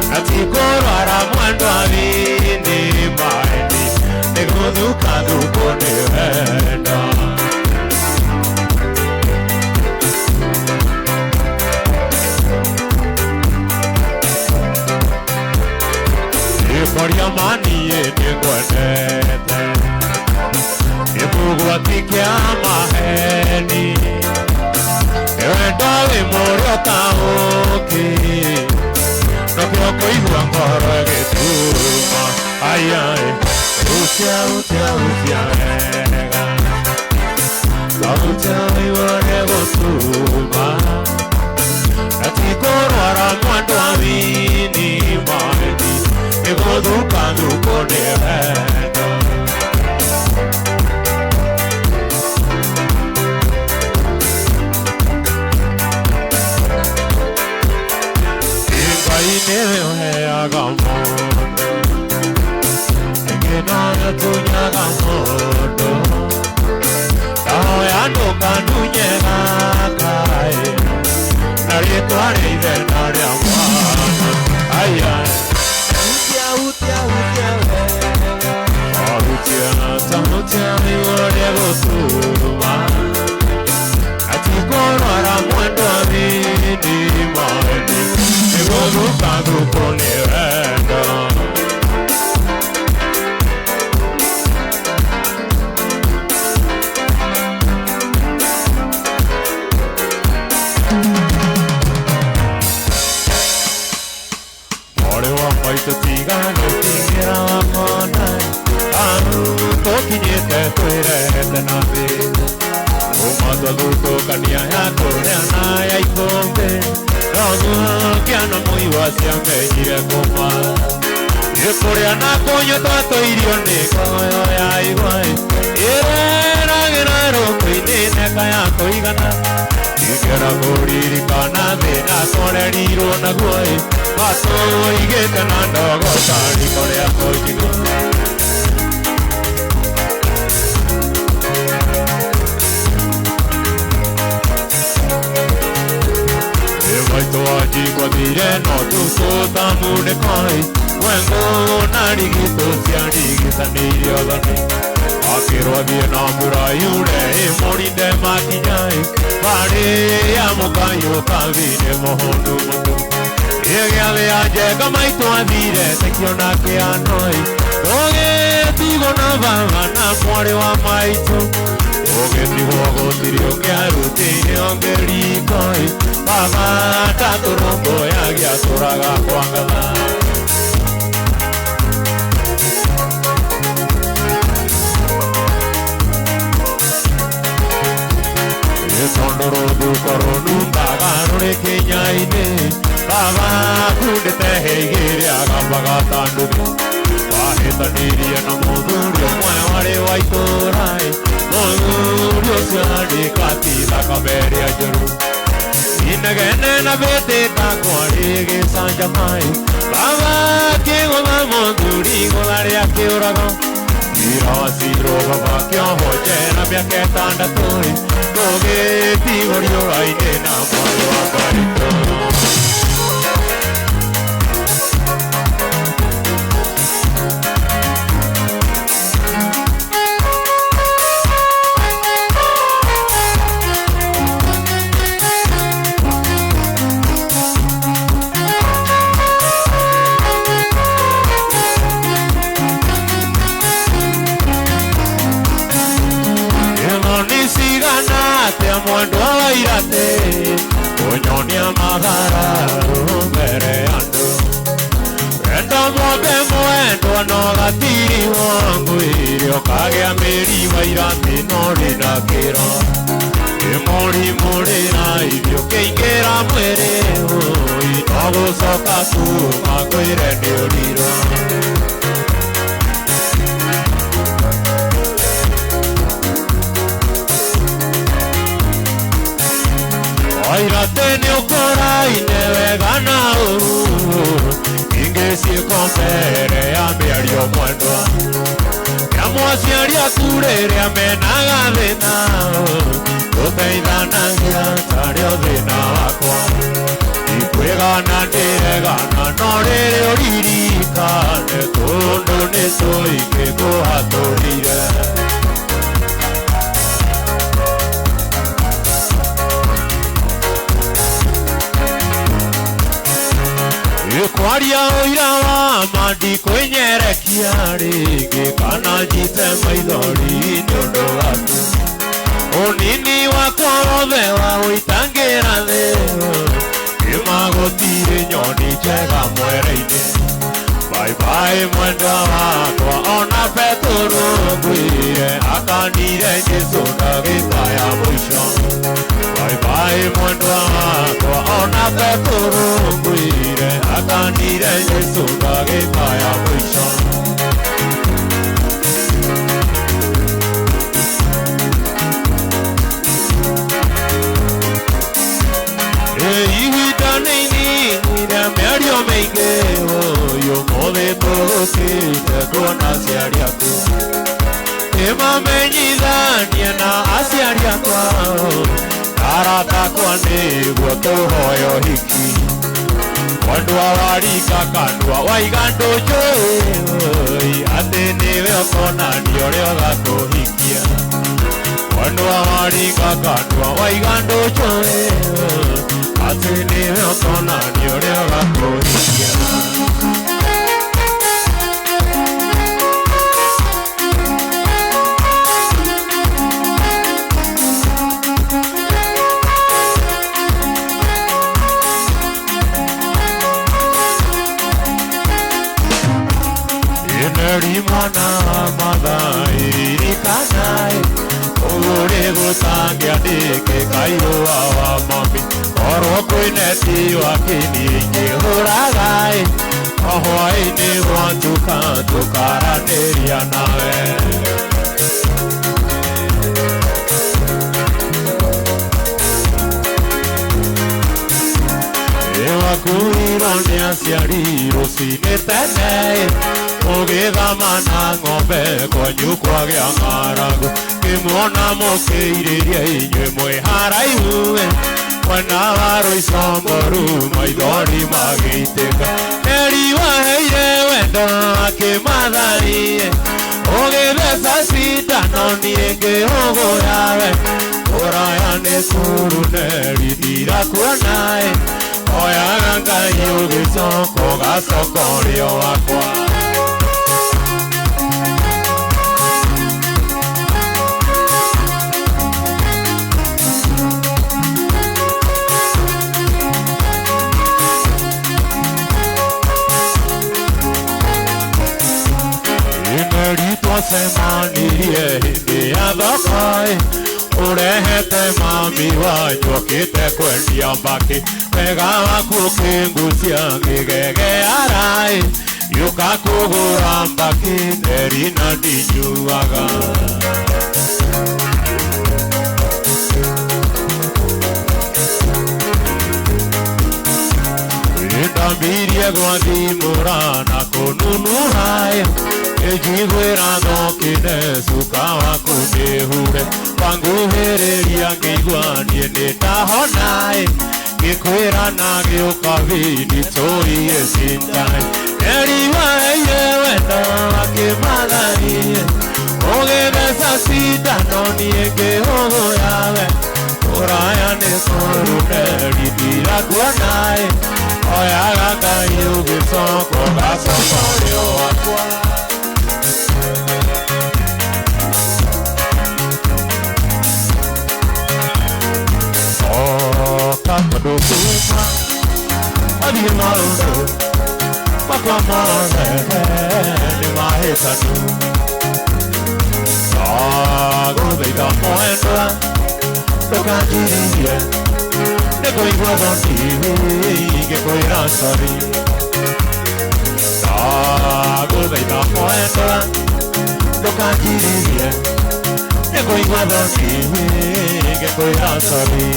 na ti kũrwara mwendwa wini maeni nĩgũthuka thukũ nĩ wendo. Nĩkoria maniĩ nĩngwendete nĩmũgwati kĩa maheni nĩ wendo wĩ mũrĩo ta ũkĩ nokĩo kũigua ngoro ĩgĩtuma ai utia utia utia wega utia gũturuma Atikorwara mwendwa mini mani Nĩgũthũkathũkwo nĩ wendo Mwarĩ wa maitũ tiga gũtigĩra wakona Tũkinyĩte twĩrehete na thĩna Uma twathutũkania ya kũrĩa na ya ikũmbĩ Rogũkĩana mũigua ciamenyire kũma Nĩ kũrĩa na kũnyua twatũirio nĩ ngoyo ya igwa Ĩreragĩra rũkũ-inĩ neka ya kũigana Ingĩra kũririkana thĩna twarerirwo naguo Matũigĩte na ndogo ta riko rĩa kũnjigũ Maitũ wanjigwathire no tũtũtamunĩkoi Mwengo na rigitũ ciarigicanĩirio thoni Akĩrwo athiĩ na mbura yure ĩmũrinde makinyai Barĩ ya mũkayũ kabi-inĩ mũhũnu mũtu Gĩathĩ ya njenga maitũ athire tekiona kĩanoi Tũgĩtigwo na baba na mwarĩ wa maitũ Ũgĩtigwo gũtirĩ ũngĩarutĩire ũngĩ rikoi Baba ndatũrũmbũyagia tũraga kwa ngatha Tondũ rũthuko rũnungaga rũrĩ kĩnya-inĩ Baba akundĩte hĩa igĩrĩ agambaga ta nduthi Wahĩtanirie na mũthuri ũmwe warĩ wa itũũra Mũthuri ũcio arĩ kati thakame ĩrĩa njũru Inegene na mbĩtĩka kwarĩ gĩcanjama Baba akĩgũtha mũthuri igũtha rĩa kĩũrago Iracirwo baba kĩohwo njera mĩaka ĩtandatũ Tũgĩtigwo riũa-inĩ na mwarĩ wa maitũ Mwendwa wa irate Kunyonia mathara mbere ya andũ Wendo mwambe mwendwa no gatiri wangu Irio kagĩa mĩri wa irate no rĩna kĩro Nĩ mũrimũ rĩna ithiũ kĩingĩra mwĩrĩ No gũcoka kuma ngwĩre nĩ ũrirũ Wairate nĩ ũkoraine wega na ũru Ingĩ ciĩko mbere ya mĩario mwendwa Ya mwaciari aku rĩrĩa menaga thĩna Tũteithanagia tarĩ o thĩna wakwa Ndikwĩgana ndĩregana no rĩrĩ ũririkane Tondũ nĩ tũingĩ ngũhatũrire Kwaria ũira wa ma ndikwĩnyerekia rĩngĩ kana njite maithori nĩ ũndũ waku Ũnini wakwa wothe wa gũitangĩra thĩ Nĩma gũtirĩ nyoni njega mwere-inĩ Bye bye mwendwa wakwa ona Petero ngwĩre akanire Jesũ ndagĩka ya mũico Bye bye mwendwa wakwa ona Petero ngwĩre akanire Jesũ ndagĩka ya mũico Ihinda nĩ inini rĩa mĩario mĩingĩ Ũmũthĩ tũgũkĩte kuona aciari aku Nĩmamenyithanie na aciari akwa Arata akwa nĩguo tũhoe ũhiki Mwendwa warika kanua waiga ndũnjũĩ Atĩ nĩwe ũkonania ũrĩa ũgakũhikia Mwendwa waringa kanua waiga ndũnjũĩ atĩ nĩwe ũkonania ũrĩa ũgakũhikia. Neri mwana mathairirikanai ũgũrĩ gũtangĩandĩkĩka ihũa wa mami korwo kwĩna ti wa kĩni ingĩhũragai o hwaĩ-inĩ gwatuka tũkaranĩria nawe. Wakuirwo nĩ aciari rũcinĩ tene ũgĩthama na ng'ombe kwanyu kwagĩa ng'aragu kĩmuona mũkĩirĩria inyuĩ mwĩ haraihu mwena wa Rũicomboru maithori magĩitĩka Neri waheire wendo akĩmatharie ũgĩtheca cindano niĩ ngĩhũgũra we kũraya nĩ cukuru Neri ndirakuona oyaga Ngai ũgĩcoka ũgacoka ũrĩo wakwa. Neri twacemanirie hĩndĩ ya thoko ũrehete mami wanyu okĩte kwendia mbakĩ wega waku ũkĩngucia ngĩgegearai gĩũka kũgũra mbakĩ Neri na ndinyuaga. Ndambirie gwathimũra na kũnunura ĩnjiguĩra thokine cuka waku nĩhure wanguhĩrĩria ngĩigua niĩ nĩndahona ngĩkwĩra na gĩũka bini tũiye cintai Neri waheire wendo akĩmatharie ũgĩtheca cindano niĩ ngĩhũgũra we kũraya nĩ kũũru Neri ndirakuona oyaga Ngai ũgĩcoka ũgacoka ũrĩo wakwa. Oka tondũ kuma mathiĩ maũndũ makwa mothe nĩ mahĩtanu ndagũthaitha mwendwa ndũkanjirithie nĩ kũigua thoni ngĩkwĩra sorry ndagũthaitha mwendwa ndũkanjirithie nĩ kũigua thoni ngĩkwĩra sorry.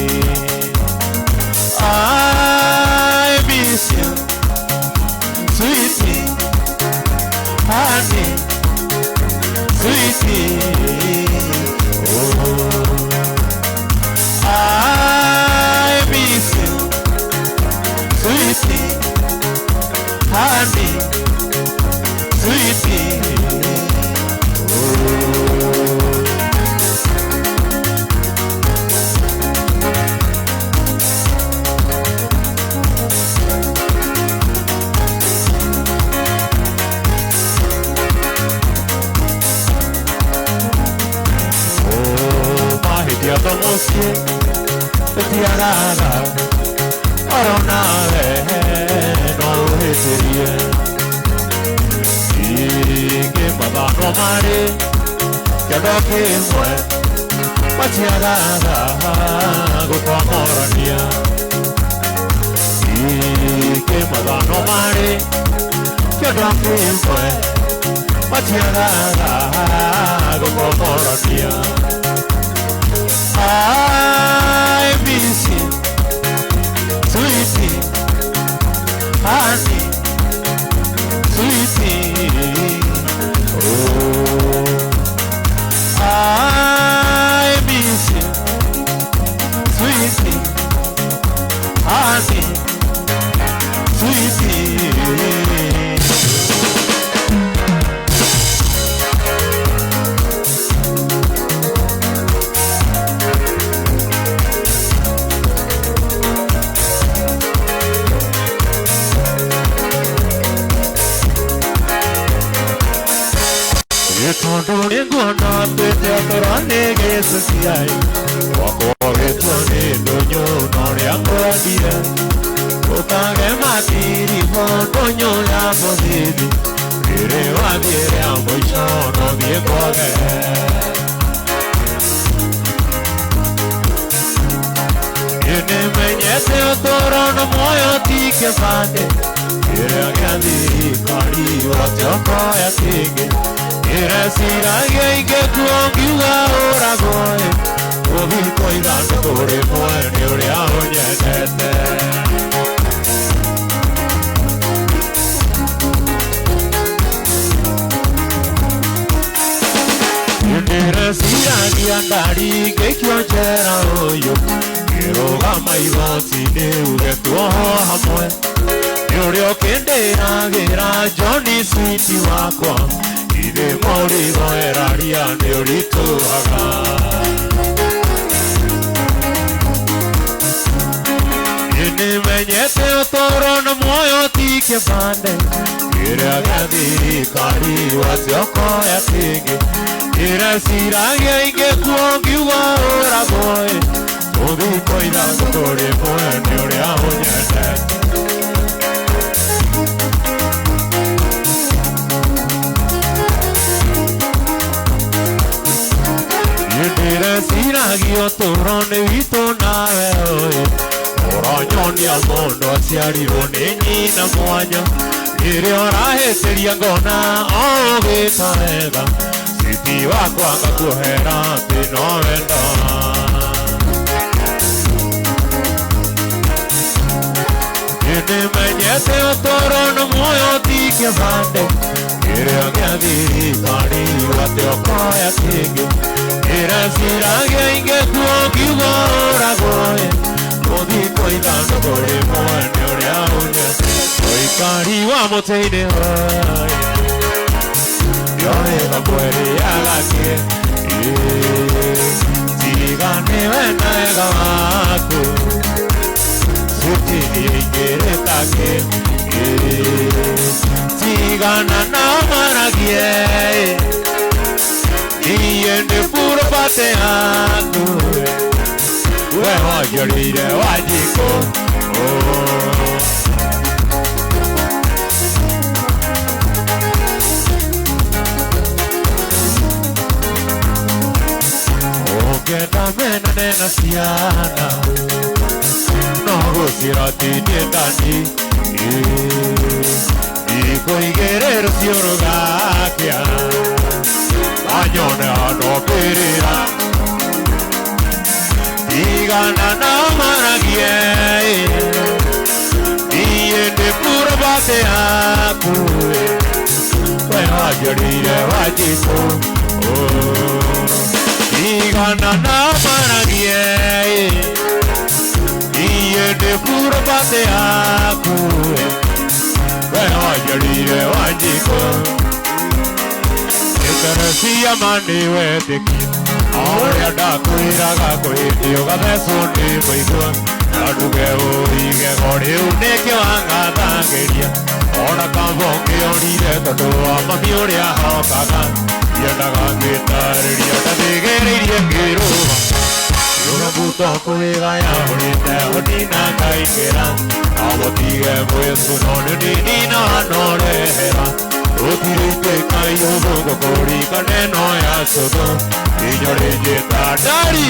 I miss you, sweetie, honey, sweetie. Oh, I miss you, sweetie, honey, sweetie. Oh. Mahĩtia to mũciĩ tũtiagaga oro nawe no ũhĩtĩrie ingĩ mathano marĩ kĩondo kĩmwe matiagaga gũtwamũrania ingĩ mathano marĩ kĩondo kĩmwe matiagaga gũtwamũrania. I miss you, sweetie, honey, sweetie. Oh, I miss you, sweetie, honey, sweetie. ũtũro nĩ gĩcuciai Gwakwa gĩtuo nĩ ndũnyũ na ũrĩa ngwendire Ũkage matiribũ ndũnyũ ya mũthithi Rĩrĩ wathiĩ rĩa mũico no thiĩ kwage Nĩmenyete ũtũro na muoyo ti kĩbandĩ Kĩrĩa gĩa thirikari wate ũkoya kĩngĩ Ndĩreciragia ingĩkua ngiuga ũragwo Ũthikwo ithandũkũ rĩmwe nĩ ũrĩa ũnyendete Ndĩreciragia ndari ngĩikio njera ũyũ Ngĩrũgama igoti-inĩ uge tuohwo hamwe Nĩ ũrĩa ũkĩndĩragĩra Johnny sweet wakwa Ithe mũrigo eraria nĩ ũritũhaga Nĩmenyete ũtũro na muoyo ti kĩbandĩ Kĩrĩa gĩa thirikari wate ũkoya kĩngĩ Ndĩreciragia ingĩkua ngiuga ũragwo Ũthikwo ithandũkũ rĩmwe nĩ ũrĩa ũnyendete Ndĩreciragia ũtũro nĩ witũ nawe ũyũ Ũranyonia mũndũ aciarirwo nĩ nyina mwanya Rĩrĩa ũrahĩtĩria ngona o ũgĩka wega Siti wakwa ngakuohera atĩ no wendo Nĩmenyete ũtũro na muoyo ti kĩbandĩ Kĩrĩa gĩa thirikari wate ũkoya kĩngĩ Ndĩreciragia ingĩkua ngiuga ũragwo Ũthikwo ithandũkũ rĩmwe nĩ ũrĩa ũnyendete Ũikari wa mũtĩ-inĩ Ndioĩga kwĩrĩaga kĩ Tiga nĩwe na wega waku Suti niĩingĩrĩta kĩ Tigana nao maragie Niĩ ndĩ purobate yaku We wanjũrĩire Wanjikũ Ũngĩenda menane na ciana No gũcira ti niĩ ndani Ndikũigĩrĩ rũciũ rũgakĩa Manyone handũ mbĩrĩra Tigana nao maragie Niĩ ndĩ purobate yaku We wanjũrĩire Wanjikũ Tigana nao maragie Niĩ ndĩ purobate yaku We wanjũrĩire Wanjikũ Ĩterecia ma nĩ wetĩkia Ũrĩa ndakwĩraga kwĩhĩndĩ ũgathecwo nĩ mũigua Na nduge ũigego rĩu nĩkĩo angathagĩria Ona kaba ũngĩorire tondũ wa mami ũrĩa hokaga Ndiendaga ngĩtarĩria ndathĩgĩrĩirie ngĩrũga Ũrabuto kwĩgaya ũrĩte ũnina ngaingĩra Amũtige mwĩcuno nĩ nini na norehera Ũtirĩte kaiyũthũ ngũkũrika neno ya cũthũ Inyo rĩnjĩta ndari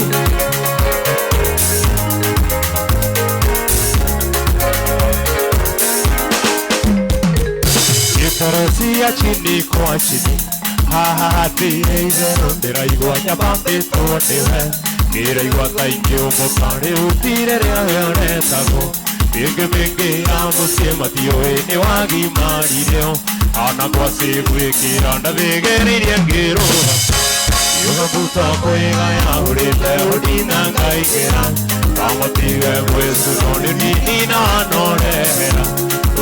Gĩtaro cia chini kwa chini Haha hatirĩ itherũ ndĩraigua nyabambĩtwo nĩwe Ndĩraigua ta ingĩũmbũka rĩu ti rĩrĩa we ũretagwo Mĩngĩ mĩngĩ ya mũciĩ matiũĩ nĩ wagimarire Ana kwasi gwĩkĩra ndathĩgĩrĩirie ngĩrũga Ũgabuta kwĩgaya ũrĩte ũnina ngaingĩra Kamũtige mwĩcuno nĩ nini na norehera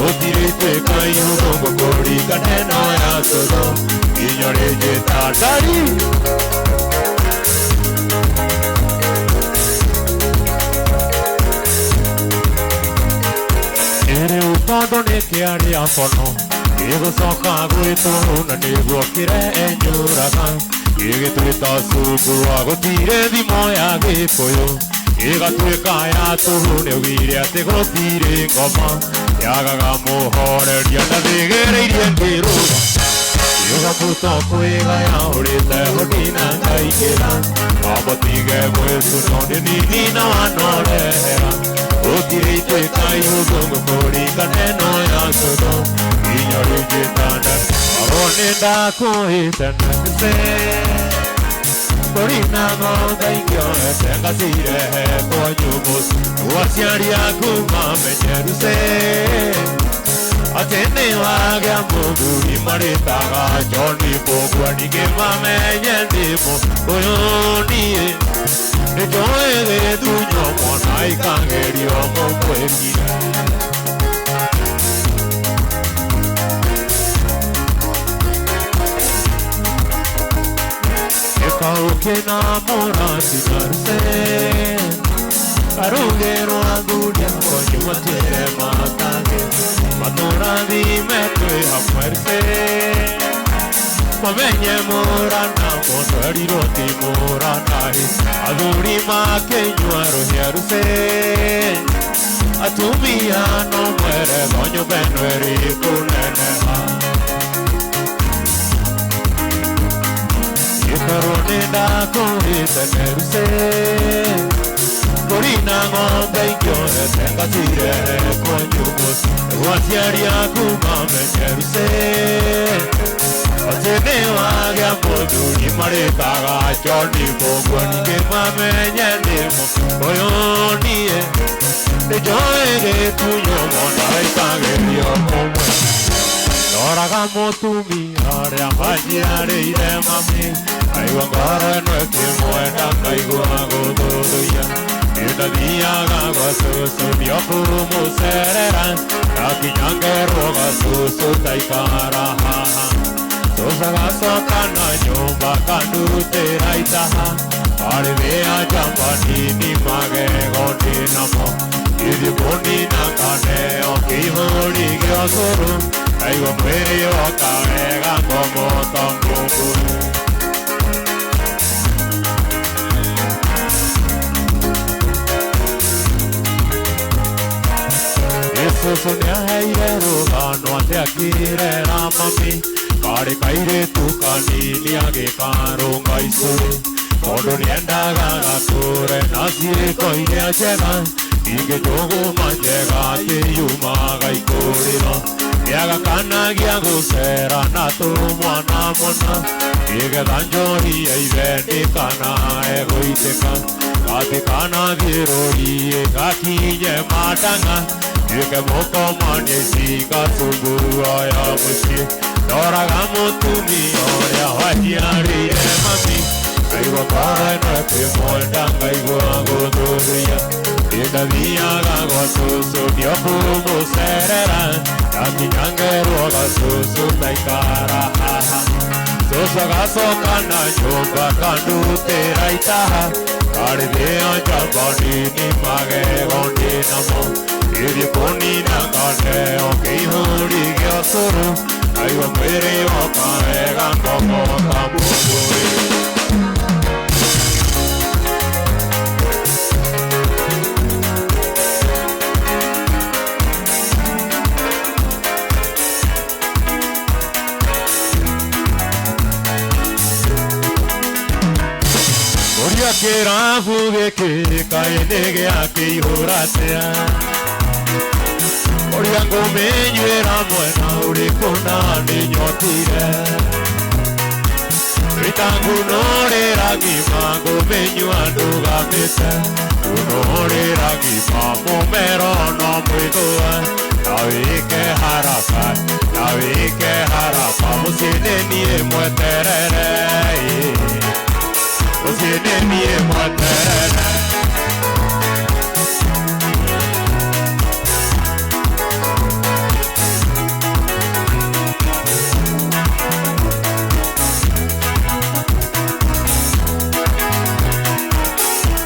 Ũtirĩte kaiyũthũ ngũkũringa neno ya cũthũ Inyo rĩnjĩta ndari Ĩrĩ ũtondũ nĩ kĩaria bono Gĩgũcoka gwĩtwo na nĩguo kĩre enyũraga Ĩgĩtuĩka cungu wa gũtirĩ thimo ya Gĩkũyũ ĩgatuĩka ya tũhũ nĩaugire atĩ gũtirĩ ngoma yagaga mũhoreria ndathĩgĩrĩirie ngĩrũga ĩgabuta kwĩgaya ũrĩte hũnina ngaingĩra ambatige mwĩcuno nĩ nini na wanorehera gũtirĩ ituĩka ihũthũ ngũkũringa neno ya cũno nginya rĩnjĩtana korwo nĩ ndakũĩte nase mbũri na ng'ombe ingĩoete ngacirehe kwanyu mũciĩ nĩguo aciari aku mamenye ruse atĩ nĩ wagĩa mũthuri marĩtaga John Mbũgua ningĩ mamenye ndĩ mũkũyũ niĩ nĩnjũĩ gĩthunyo mwana ikagerio mũkwĩrire. Ĩkaũkĩ na mũraci maruse karugĩrwo athuri akwanyu matwĩre matange matũrathime twĩ hamwe ruse mamenye mũrana mũndũ erirwo ti mũrana athuri makĩnyua rũhĩa ruse atumia no mweretho nyũmba ĩno ĩrĩ kũneneha. Ĩkorwo nĩ ndakũrĩte neruse mbũri na ng'ombe ingĩoete ngacirehe kwanyu mũciĩ nĩguo aciari aku mamenye ruse atĩ nĩ wagĩa mũthuri marĩtaga John Mbũgua ningĩ mamenye ndĩ mũkũyũ niĩ nĩnjũĩ gĩtunyo mwana ĩkagerio kũmwe. Ndoraga mũtumia ũrĩa manjiarĩire mami ngaigua ngoro ĩno ĩkĩmwenda ngaigua gũthũthũiya ndathiaga gwa cũcũ nĩokũmũcerera ndakinya ngerwo gwa cũcũ taikara haha cũcũ agacoka na nyũmba akandutĩra itaha arĩthĩa njamba nini magego ndĩnamo ithiĩ kũnina kaneo kĩihũri gĩa ũcũrũ ngaigua mwĩrĩ woka wega ngomota mbũmbũĩ. Cũcũ nĩaheire rũgano atĩ akĩrera mami karĩ kairĩtu kanini agĩkarũnga icũrĩ tondũ nĩendaga gakũre na ciĩko iria njega ningĩ njũgũma njega akĩyumaga ikũrĩro nĩagakanagia gũcera na tũmwana mũna nĩgetha njohi ya ithe ndĩkanae gũitĩka gatikanathiĩ rũriĩ gakinye matang'a nduĩke mũkomania icinga cungurua ya mũciĩ ndoraga mũtumia ũrĩa waciarĩire mami ngaigua ngoro ĩno ĩkĩmwenda ngaigua gũthũthũiya ndathiaga gwa cũcũ nĩokũmũcerera ndakinya ngerwo gwa cũcũ taikara haha cũcũ agacoka na nyũmba akandutĩra itaha karĩthĩa njamba nini magego ndĩnamo ithiĩ kũnina kaneo kĩihũri gĩa ũcũrũ ngaigua mwĩrĩ woka wega ngomota mbũmbũĩ. Ũria kĩrabu gĩkĩ kaĩ nĩ gĩa kĩihũra atĩa ũrĩa ngũmĩnyuĩra mwena ũrĩkũ na nĩnyotire rĩtangunũrĩra ngima ngũmĩnyua ndũgamĩte ngunũrĩra ngima mũmero no mwĩthũa na wĩke haraka na wĩke haraka mũciĩ nĩ niĩ mweterere mũciĩ nĩ niĩ mweterere.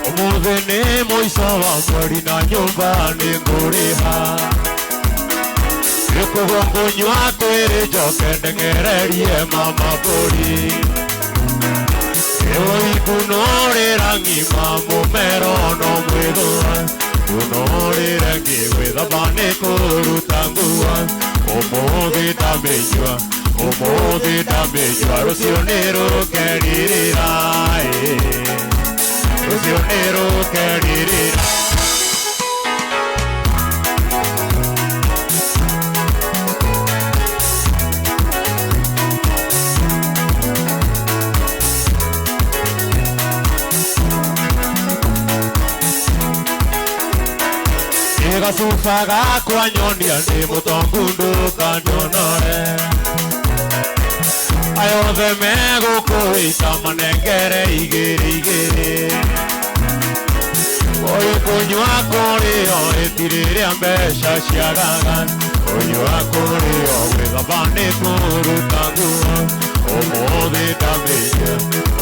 Ũmũthĩ nĩ mũico wa mweri na nyũmba nĩ ngũrĩha nĩkũguo ngũnyua twĩrĩ njoke ndeng'ererie mama mbũri. Oi ngima mumero no mwithua unorĩre ngĩgwĩthamba nĩ kũruta nguo ũmũthĩ ndamĩnyua ũmũthĩ ndamĩnyua rũciũ nĩ rũkerirĩra rũciũ nĩ rũkerirĩra. Gacuba gakwa nyonia nĩ mũtongu ndũkanyonore aya othe megũkũĩta manengere igĩrĩ igĩrĩ oi kũnyua kũrĩo ĩtirĩ rĩa mbeca ciagaga kũnyua kũrĩo gwĩthamba nĩ kũruta nguo ũmũthĩ ndamĩnyua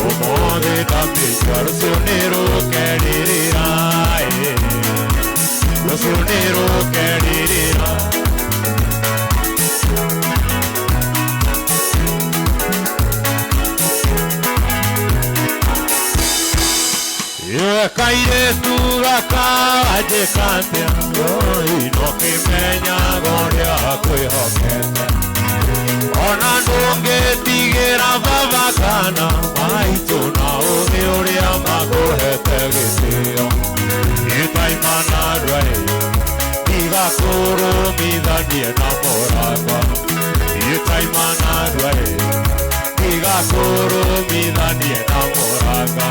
ũmũthĩ ndamĩnyua rũciũ nĩ rũkerirĩra rũciũ nĩ rũkerirĩra. Kairĩtu gaka wanjĩka atĩa oi no kĩmenyaga ũrĩa kwĩhokete ona ndũngĩtigĩra baba kana maitũ na ũthĩ ũrĩa makũhete gĩtĩo itaimana ndwaĩ tigakũrũmithanie na mũragwa itaimana ndwaĩ tigakũrũmithanie na mũragwa.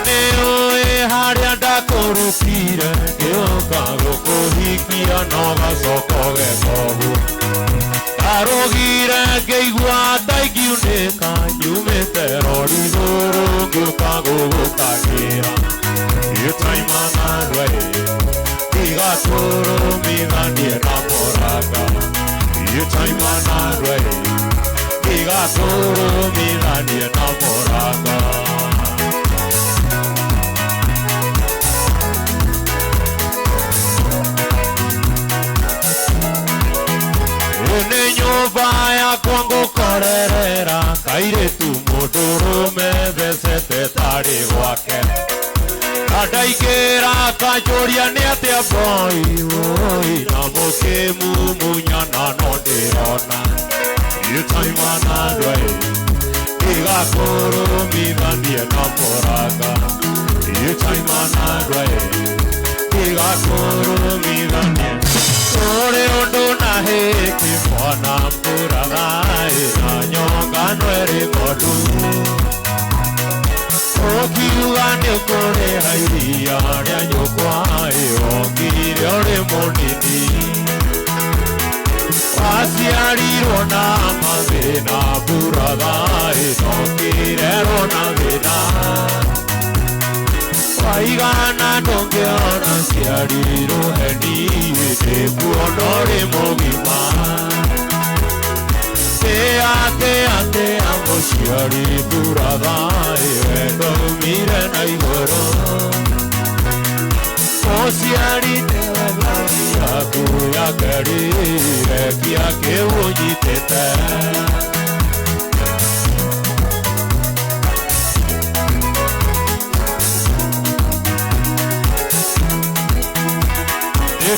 Nĩ ũĩ harĩa ndakũrutire ngĩũka gũkũhikia no gacoka ũgeka ũguo ndarũgire ngĩigua ta ingiunĩka nyumĩte rori igũrũ ngĩũka gũgũkagĩra itaimana ndwaĩ tigakũrũmithanie na mũranga itaimana ndwaĩ tigakũrũmithanie na mũranga. Nĩ nyũmba yakwa ngũkorerera kairĩtu mũndũrũme thecete tarĩ gwake andaingĩra akanjũria nĩ atĩa boy oi na mũkĩmumunyana no ndĩrona itaimana ndwaĩ tigakũrũmithanie na mũranga itaimana ndwaĩ tigakũrũmithanie ũrĩ ũndũ na hĩki mwana mburaga na nyongano ĩrĩ ng'ondu ũkiuga nĩ ũkũrĩha iria rĩa nyũkwa wongire ũrĩ mũnini waciarirwo na mathĩna mburaga nokĩrerwo na thĩna waigana ndũngĩona ciarirwo heni ndĩkuona ũrĩ mũgima tĩa tĩa mũciari mburaga wendo umire na igũrũ mũciari nĩwe ngai yaku ya kerĩ rekia kĩu ũnyitĩte.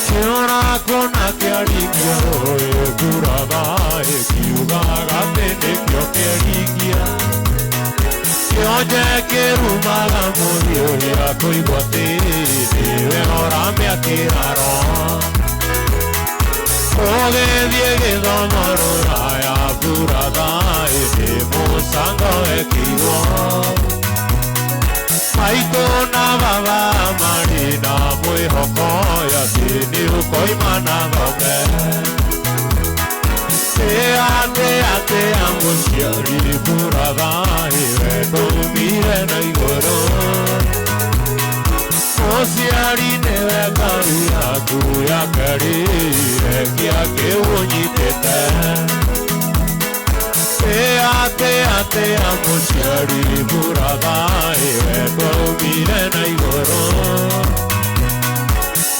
Kĩora kuona kĩaringia rũĩ mburaga ĩkiugaga atĩ nĩkĩo kĩringia kĩonje kĩrumaga mũthiĩ ũrĩa kũigua atĩ nĩwe ũramĩakĩraro ũgĩthiĩ gĩthomo rũraya mburaga ĩndĩ mũcango wekirwo maitũ na baba marĩ na mwĩhoko atĩ nĩ ũkoima na thome tĩa tĩa tĩa mũciari mburaga wendo umire na igũrũ mũciari nĩwe ngai yaku ya kerĩ rekia kĩu ũnyitĩte tĩa tĩa tĩa mũciari mburaga wendo umire na igũrũ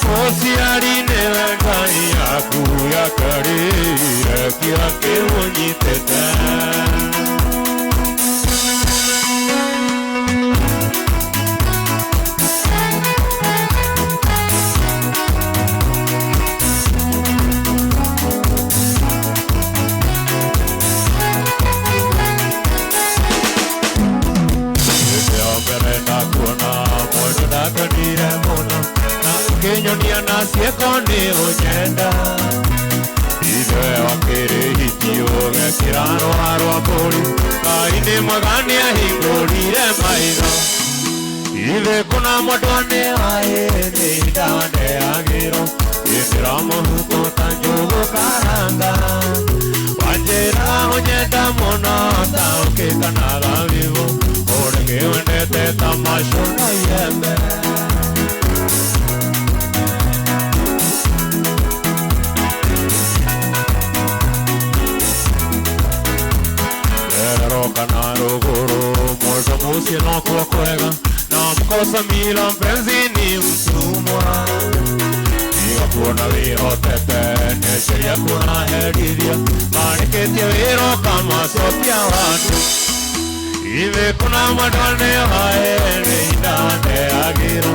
Mũciari nĩwe Ngai yaku yakarĩire kĩa kĩũnyitĩte. Ndakenire mũno na ũkĩnyonia na ciĩko nĩ ũnyenda. Ithe wakĩrĩhitio gekĩra rũa rwa mbũri, Ngai nĩ mwega nĩahingũrire maitho. Ithe kũna mwendwa nĩ waĩ nĩ ndaneagĩrwo, ĩndĩra mũhuko ta njũgũ karanga. Wanjĩra ũnyenda mũno ta ũkĩkana thabibũ, ũrĩngĩ wendete ta macuno iembe. Kana rũgũrũ mwendwa mũciĩ nokuo kwega, na mkosa mila mpenzi ni mtumwa. Tiga kuona wĩhotete nĩceria kũraherithia, marĩkĩtie wĩra ũkamacokia watu. Ithe kũna mwendwa nĩ waĩ nĩ ndaneagĩrwo,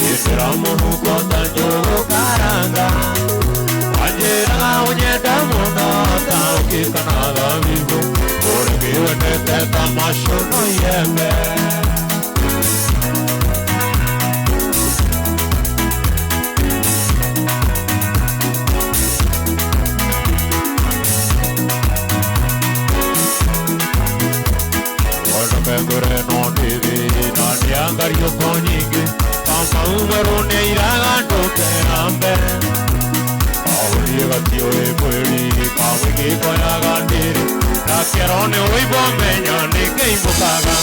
ĩndĩra mũhuko ta njũgũ karanga. Wanjĩraga ũnyenda mũno ta ũkĩkana thabibũ, ũrĩngĩ wendete ta macuno iembe. Ngure no ndĩthĩ na nĩangariũko nyingĩ, kamau mwerũ nĩairaga ndũkeambe. Aũthiĩ gatiũĩ mwĩrĩ kamũingĩ koyaga ndĩrĩ, ndakerwo nĩ ũimbo menya nĩkĩimbũkaga.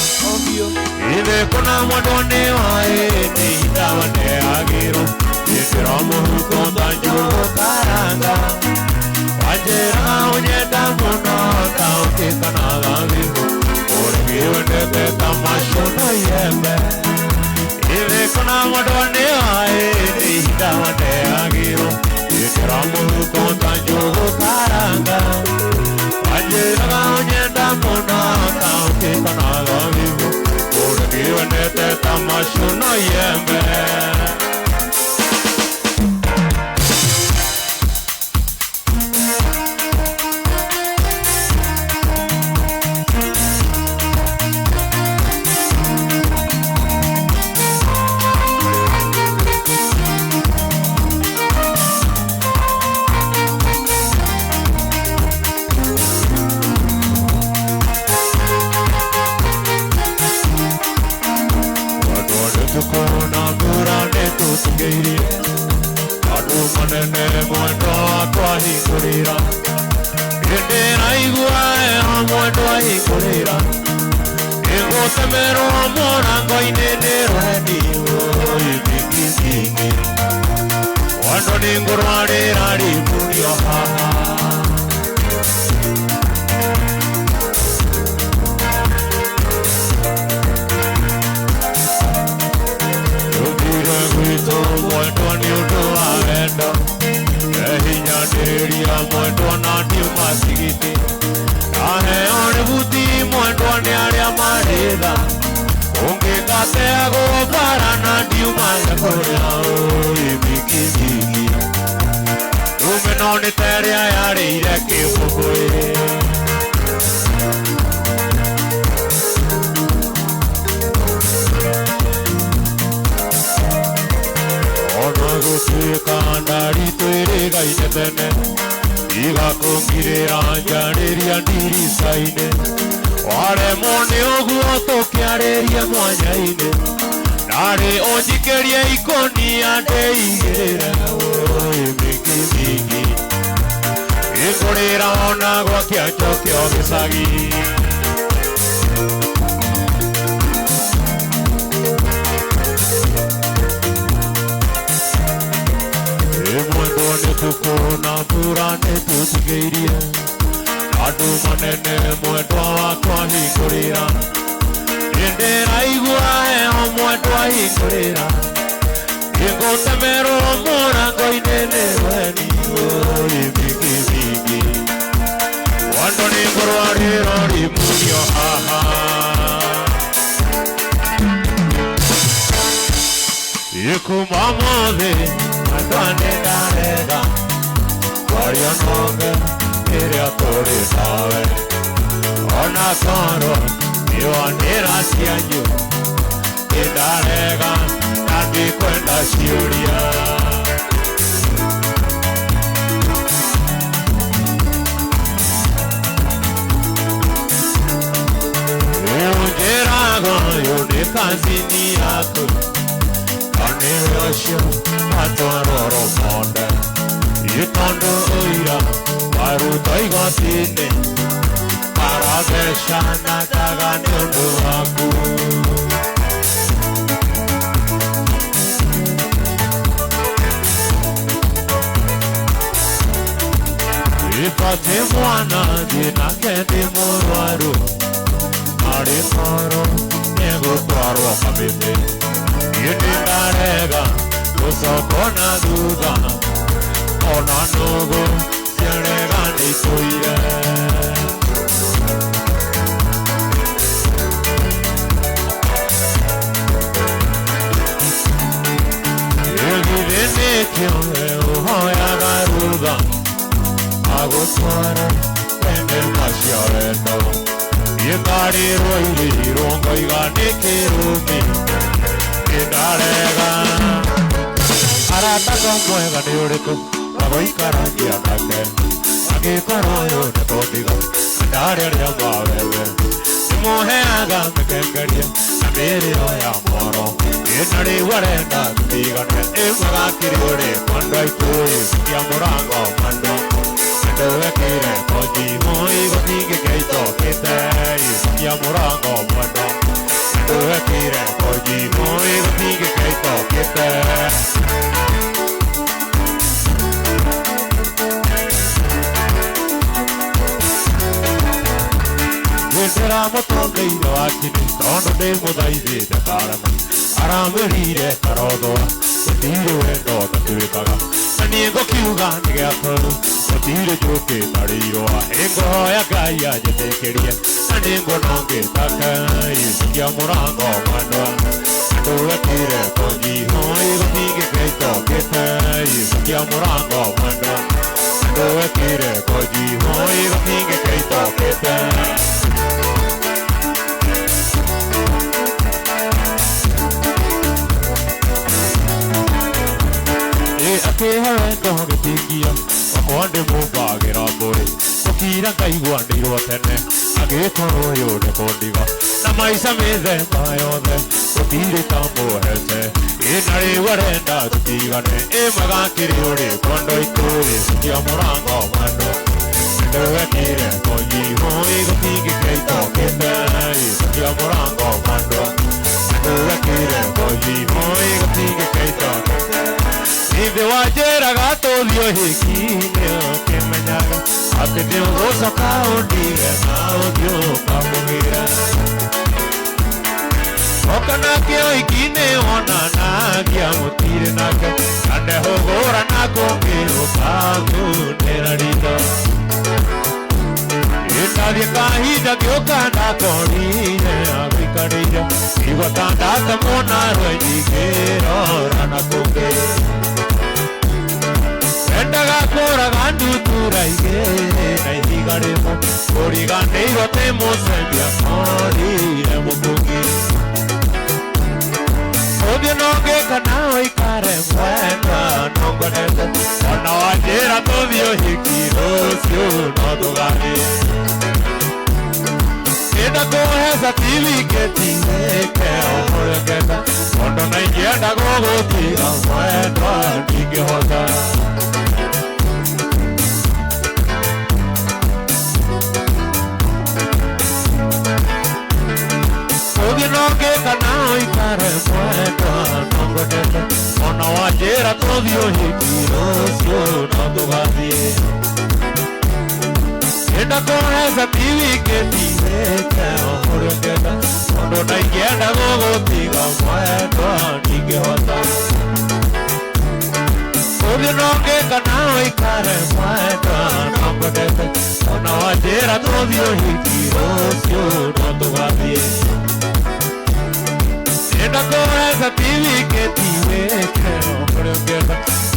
Ithe kũna mwendwa nĩ waĩ nĩ ndawaneagĩrwo, ĩndĩra mũhuko ta njũgũ karanga. Wanjĩraga ũnyenda mũno ta ũkĩkana thabibũ, ũrĩngĩ wendete ta macuno iembe. Ithe kũna mwendwa nĩ waĩ nĩ ndawaneagĩrwo, ĩndĩra mũhuko ta njũgũ karanga. Wanjĩraga ũnyenda mũno ta ũkĩkana thabibũ, ũrĩngĩ wendete ta macuno iembe. Andũ manene mwendwa wakwa hingũrĩra, nĩndĩraigua heho mwendwa hingũrĩra, nĩngũtemerwo mũrango-inĩ nĩ rũheni ũi mingĩ. Mwendwa nĩngũrwarĩra ribũrio haha. Mwendwa nĩ ũndũ wa wendo, ehinyanĩrĩria mwendwa na ndiuma tigiti. Ndaheo rĩbuti mwendwa nĩ arĩa marĩ tha, ũngĩgateagwo bara na ndiuma ya kũrĩa ũi mingĩ mingĩ. Ndume no nĩ ta ĩrĩa yarĩire kĩbũgũĩ. Ona gũtuĩka ndari twĩrĩgaine tene, igakũngirĩra njarĩria ndirica-inĩ. Waremwo nĩ ũguo tũkĩarĩria mwanya-inĩ, narĩ ũnjikĩrie ikũnia ndĩigĩrĩre ũĩ mingĩ mingĩ. Ngũrĩra ona gwakĩa njokio gĩcagi. Mwendwa nĩ tukũ na mbura nĩtũtigĩirie, andũ manene mwendwa wakwa hingũrĩra, nĩndĩraigua heho mwendwa hingũrĩra, Ĩgũtemerwo mũrango-inĩ nĩ weni oi bigi bigi. Wando nĩ ngũrwarĩrwo rimunio haha. Ikuma mothe andũ nĩ ndarega kwaria noge rĩrĩa tũrĩ nawe. Ona korwo nĩwanĩra cianyu nĩ ndarega na ndikwenda ciũria. Ũnjĩraga ũyũ nĩ kazini yaku na nĩwe ũcio watwarwo rũmonde. Ĩ tondũ ũira warutwo igoti-inĩ marathecanaga nĩ ũndũ waku. Ibate mwana thiĩ nake ndĩ mũrwaru arĩ korwo nĩegũtwarwo kamĩtĩ. Niĩ nĩ ndarega gũcokwo na thutha ona nũgũ ciarega nĩitũire. Ĩ githĩ nĩkĩo we ũhoyaga rũtha agũtware thenema cia wendo. Niĩ ndarĩrwo irĩirwo ngoiga nĩ kĩrumi nĩ ndarega. Arata ko mwega nĩ ũrĩkũ wagũikarania nake angĩkorwo ũyũ nĩ kũndiga ndarĩ arĩa mawewe. Nĩmũheaga mĩkengeria na mĩrĩo ya moro. Ĩ na rĩu arenda tũtigane ĩ mwega kĩrĩ ũrĩkũ andũ aitũ ĩ cia mũrango mwendwa. Ndwekire konji hoi gũtingĩkĩitokĩte ĩ cia mũrango mwendwa. Ndwekire konji hoi gũtingĩkĩitokĩte. Nĩndĩramũtũngĩire wakiri tondũ ndĩmũthaithĩte karama. Aramwĩrire karothũa gũtirĩ wendo ũtatuĩkaga. Na niĩ ngũkiuga nĩ gĩakũru gũtirĩ njũkĩ ĩtarĩ irũa. Ĩ ngũhoya Ngai anjĩtĩkĩrie na nĩ nguona ngĩtaka cia mũrango mwendwa. Ndwekire konji hoi gũtingĩkĩitokĩte cia mũrango mwendwa. Ndwekire konji hoi gũtingĩkĩitokĩte. Akĩhe wendo gĩtingio wakwa ndĩmũmbagĩra mbũĩ gũkira ngaigua ndĩirwo tene angĩkorwo ũyũ nĩ kũndiga na maica mĩthemba yothe gũtirĩ ta mũhete. Ĩ na rĩu arenda tũtigane ĩ mwega kĩrĩ ũrĩkũ andũ aitũ ĩ cia mũrango mwendwa. Ndwekire konji hoi gũtingĩkĩitokĩte ĩ cia mũrango mwendwa. Ndwekire konji hoi gũtingĩkĩitokĩte. Ithe wanjĩraga tũthiĩ ũhiki-inĩ ũkĩmenyaga atĩ nĩũgũcoka ũndige na ũthiĩ ũkamũgĩre. Oka nake ũhiki-inĩ wonanagia mũtirĩ nake na ndehũgũra na kũngĩ ũkagunĩra ritho. Ndathiĩ kahinda ngĩũka ndakorire agũikarĩire igua ta ndatemwo na rwenji ngĩrora na kũngĩ. Endaga kũraga ndutura igĩrĩ na ihiga rĩmwe kũriganĩirwo atĩ mũcemia akorire mũkũngi. Ũthiĩ na ũngĩ kana ũikare mwendwa no ngwendete ona wanjĩra tũthiĩ ũhiki rũciũ no tũgathiĩ. Nĩndakũhe certificate ĩke o ũrĩa ũngĩenda tondũ na ingĩenda gũgũtiga mwendwa ndingĩhota. Ũthiĩ na ũngĩ kana ũikare mwendwa no ngwendete ona wanjĩra tũthiĩ ũhiki rũciũ no tũgathiĩ. Nĩndakũhe certificate ĩke o ũrĩa ũngĩenda tondũ na ingĩenda gũgũtiga mwendwa ndingĩhota. Tũthiĩ nonge kana ũikare mwendwa no ngwendete ona wanjĩra tũthiĩ ũhiki rũciũ no tũgathiĩ Ndakũhe certificate wĩke ũrĩa ũngĩenda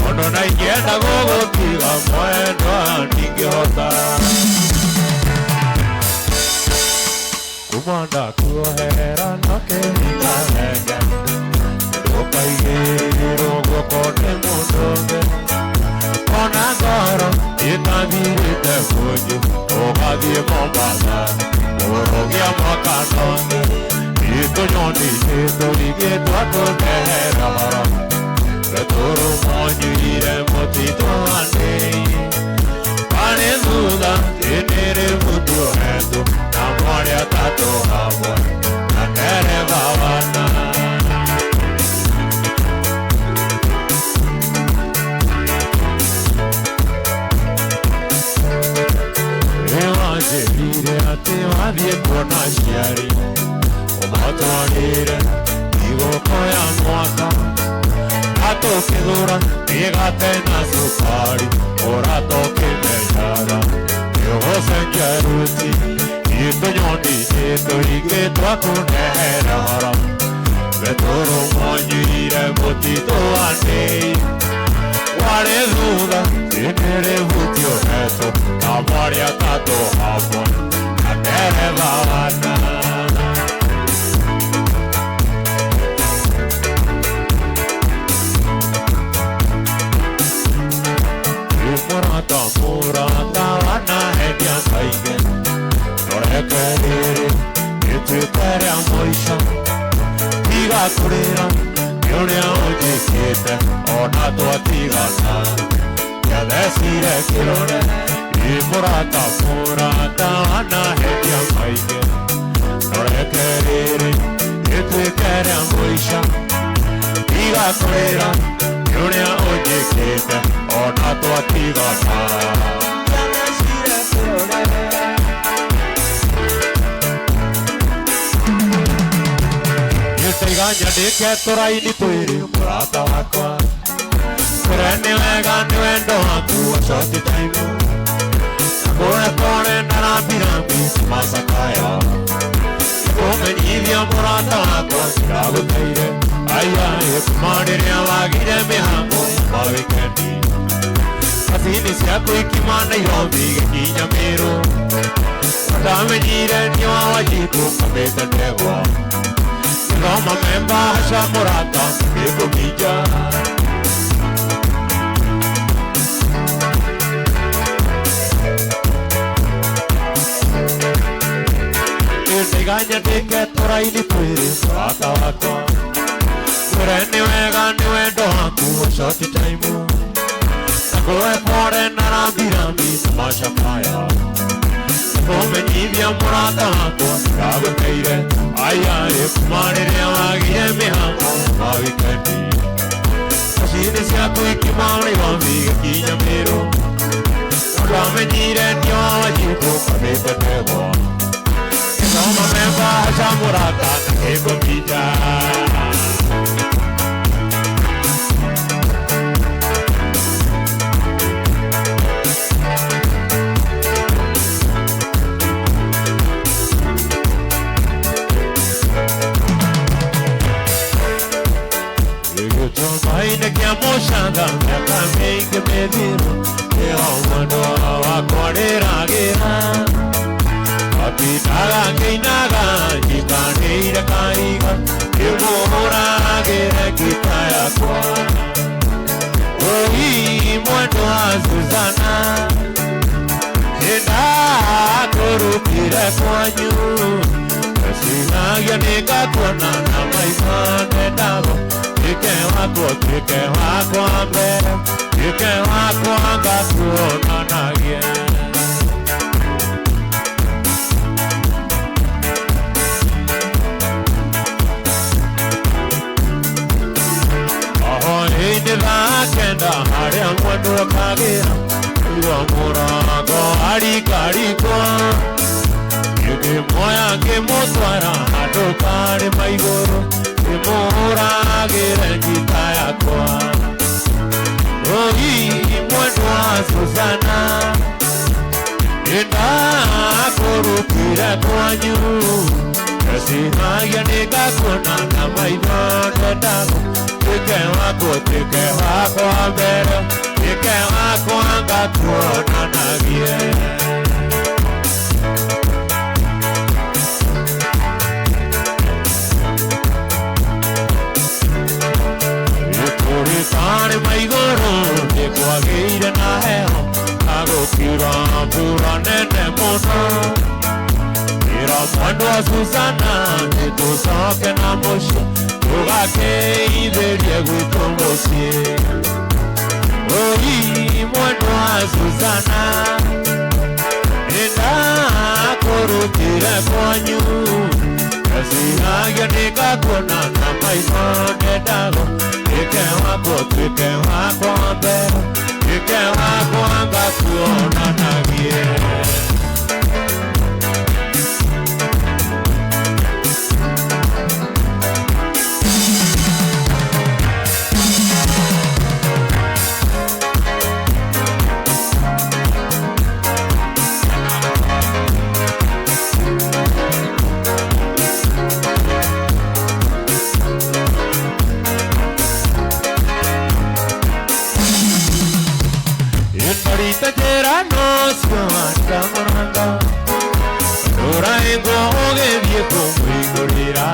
ona na ingĩenda gũgũtiga mwendwa ndingĩhota Kuma ndakuohera na kĩhinga henge ndũkaigĩrĩrwo guoko nĩ mũndũ ũngĩ ona ngoro ĩtathirĩte bunju ũgathiĩ Mombasa ũrũgia mwaka nonge itũnyoni tũrigĩtwa kũndehera horo retũrũmonyuire mũtitũ wa ndĩi warĩ thutha ĩnĩrĩ mũtuohetwo na mwarĩ atatũ hamwe na ndereba wana. Nĩwanjĩrire atĩ wathiĩ kuona aciari ũmatwarĩre thigũkũ ya mwaka na tũkĩgũra mĩgate na cukari ũrata ũkĩmenyaga nĩũgũcenjia ruti itũnyoni tũingĩ twakũnehera horo betũrũmonyuire mũtitũ wa ndĩi warĩ thutha ĩnĩrĩ butiohetwo na mwarĩ atatũ hamwe na ndereba wana. Mũrata mũrata wanahendia kaingĩ noreke rĩrĩ rĩtuĩke rĩa mũico tiga kũrĩra nĩ ũrĩa ũnjĩkĩte ona twatigana nĩathecire kĩrore ĩ mũrata mũrata wanahendia kaingĩ noreke rĩrĩ rĩtuĩke rĩa mũico tiga kũrĩra nĩ ũrĩa ũnjĩkĩte ona twatigana. Nĩndaiga nyandĩke tũraini twĩrĩ mũrata wakwa kwĩre nĩ wega nĩ wendo waku wa short time nakũhe pole na rambirambi macakaya kũmenyithia mũrata wakwa ndagũteire aya kuma rĩrĩa wagire mĩhango ma wikendi macini ciaku ikima Nairobi gĩkinya Mĩrũ ndamenyire nĩ wa Wanjikũ kamĩte ndegwa gĩthoma memba haca mũrata gĩkũminja. Ndaiga nyandĩke tũraini twĩrĩ mũrata wakwa kwĩre nĩ wega nĩ wendo waku wa short time nakũhe pole na rambirambi na macakaya kũmenyithia mũrata wakwa ndagũteire aya kuma rĩrĩa wagire mĩhango ma wikendi macini ciaku ikima Nairobi gĩkinya Mĩrũ ndamenyire nĩ wa Wanjikũ kamĩte ndegwa gĩthoma memba haca mũrata na gĩkũminja. Gĩtũma-inĩ kĩa mũcanga mĩaka mĩingĩ mĩthiru nĩho mwendwa wakwa rĩragĩra atindaga ngĩinaga njikanĩire kahiga ngĩmũhũragĩre ngita yakwa ũi mwendwa Suzana nĩndakũrutire kwanyu ndeciragia nĩngakuona na maitho ndendago tuĩke wakwa tuĩke wakwa mbere tuĩke wakwa ngakuonanagia. Oho ĩndĩ thaa kenda harĩa mwendwa kagĩra igua mũrango arikarikwa ngĩmuoya ngĩmũtwara handũ karĩma igũrũ ngĩmũhũragĩre ngita yakwa. Oi mwendwa Susana Nĩndakũrutire kwanyu Ndeciragia nĩngakuona na maitho ndendaga Tuĩke wakwa tuĩke wakwa mbere Tuĩke wakwa ngakuonanagie. Gĩtũrĩkarĩ maigũrũ nĩkwagĩire na heho na gũkiura mbura nene mũno. Ĩra mwendwa Susana nĩtũcoke na mũciĩ tũgakeithĩrie gwitũ mũciĩ. Oi mwendwa Susana nĩndakũrutire kwanyu Ndeciragia nĩngakuona na maitho ndendaga Tuĩke wakwa tuĩke wakwa mbere Tuĩke wakwa ngakuonanagie. Ndũraĩngwo ũgĩthiĩ kũmũhingũrĩra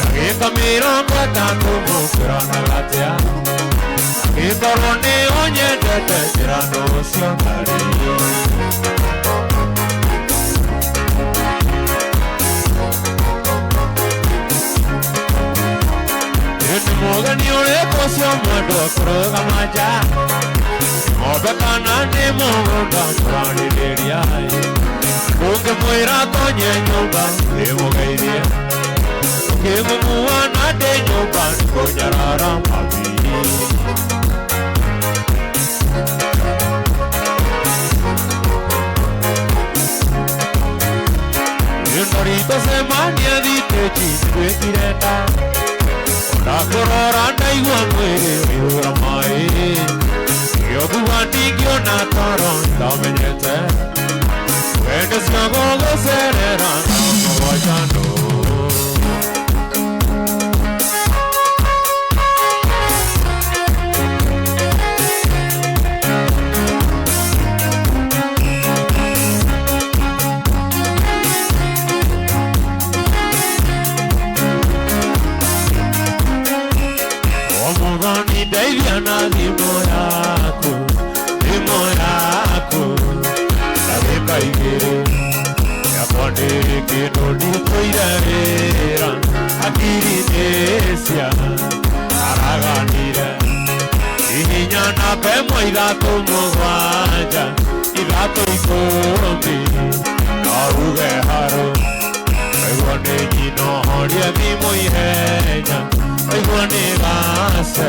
ndagĩka mĩrongo ĩtatũ mũkwĩranaga atĩa angĩkorwo nĩ ũnyendete njĩra nũcio ngarĩ. Nĩ mũgeni ũrĩkũ ũcio mwendwa kũrũgama nja ng'ombe kana nĩ mũgũnda mũrarĩrĩria ũngĩmwĩra tonye nyũmba ndĩmũgeithie ũkĩmũmuana ndĩ nyũmba nĩkũnyarara mabi. Ĩno thitĩji nĩgwĩkire nda ona kũrora ndaigua mwĩrĩ ũihũra maĩ ngĩokuga ndingĩona toro ndamenyete wendo cio gũgũcerera thaa mũgwanja ndũ. O mũthoni ndeithia na thimũ yaku thimũ yaku ndagĩka igĩrĩ yakwa ndĩrĩ kĩndũ nditũire wĩra hakiri nĩcia araganire ihinya namba ĩmwe ithatũ mũgwanja ithatũ ikũmi no uge harũ Aigua nĩ nyina horia thimũ ihenya aigua nĩ gace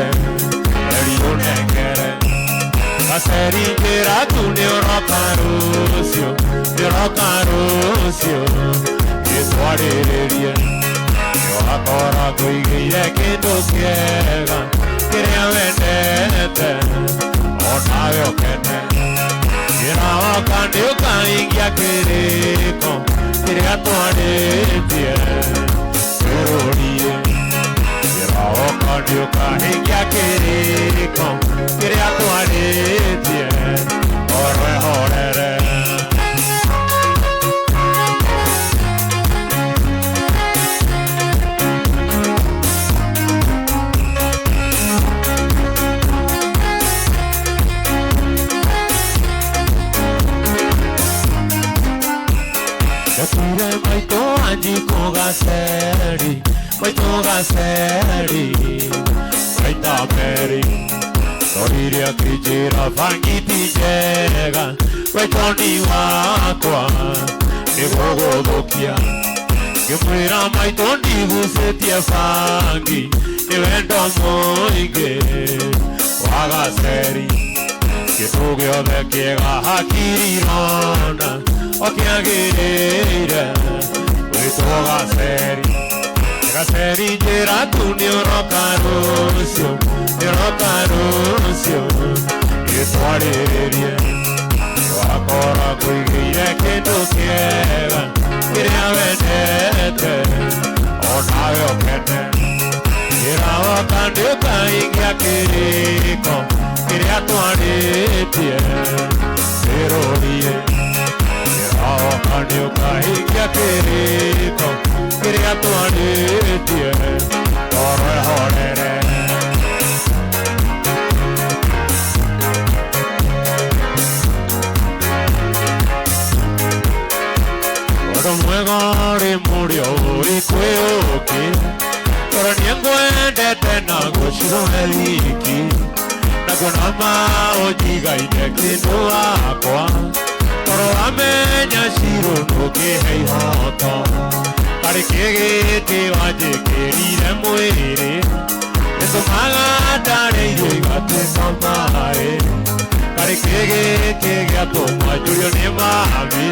eri ũnengere gaceri njĩra tu nĩ ũroka rũciũ nĩ ũroka rũciũ gĩtwarĩrĩrie nĩwakora ngũigĩire kĩndũ kĩega kĩrĩa wendete onawe ũkene njĩra woka nĩ ũkahingia kĩrĩko kĩrĩa twarĩtie twĩrũrie njĩra woka nĩ ũkahingia kĩrĩko kĩrĩa twarĩtie oro ĩhorere. Ndakuire maitũ anjikũ gaceri maitũ gaceri maita merĩ ndorire akĩnjĩra bangi ti njega wetoni wakwa nĩgũgũthũkia ngĩmwĩra maitũ ndigucĩtie bangi nĩ wendo mũingĩ wa gaceri kĩndũ gĩothe kĩega hakiri irona o kĩagĩrĩire gwĩtwo gaceri Gaceri njĩra tu nĩũroka rũciũ, nĩũroka rũciũ gĩtwarĩrĩrie. Wakora kũigĩire kĩndũ kĩega kĩrĩa wendete onawe ũkene. Njĩra woka nĩũkahingia kĩrĩko kĩrĩa twarĩtie ndĩrũrie. Njĩra woka nĩũkahingia kĩrĩko kĩrĩa twarĩtie ngoro ĩhorere. Ũndũ mwega rĩ mũrĩo ũrĩ kwĩ ũkĩ tondũ nĩngwendete na gũcirũhe wiki na kuona maũnjigaine kĩndũ wakwa tondũ wamenya cirũ ndũngĩhe ihoto. Karĩ kĩgĩtĩ wanjĩkĩrire mwĩrĩ gĩtũmaga ndarĩ irio igatuĩka maĩ. Karĩ kĩgĩtĩ gĩatũma njũrio nĩ mami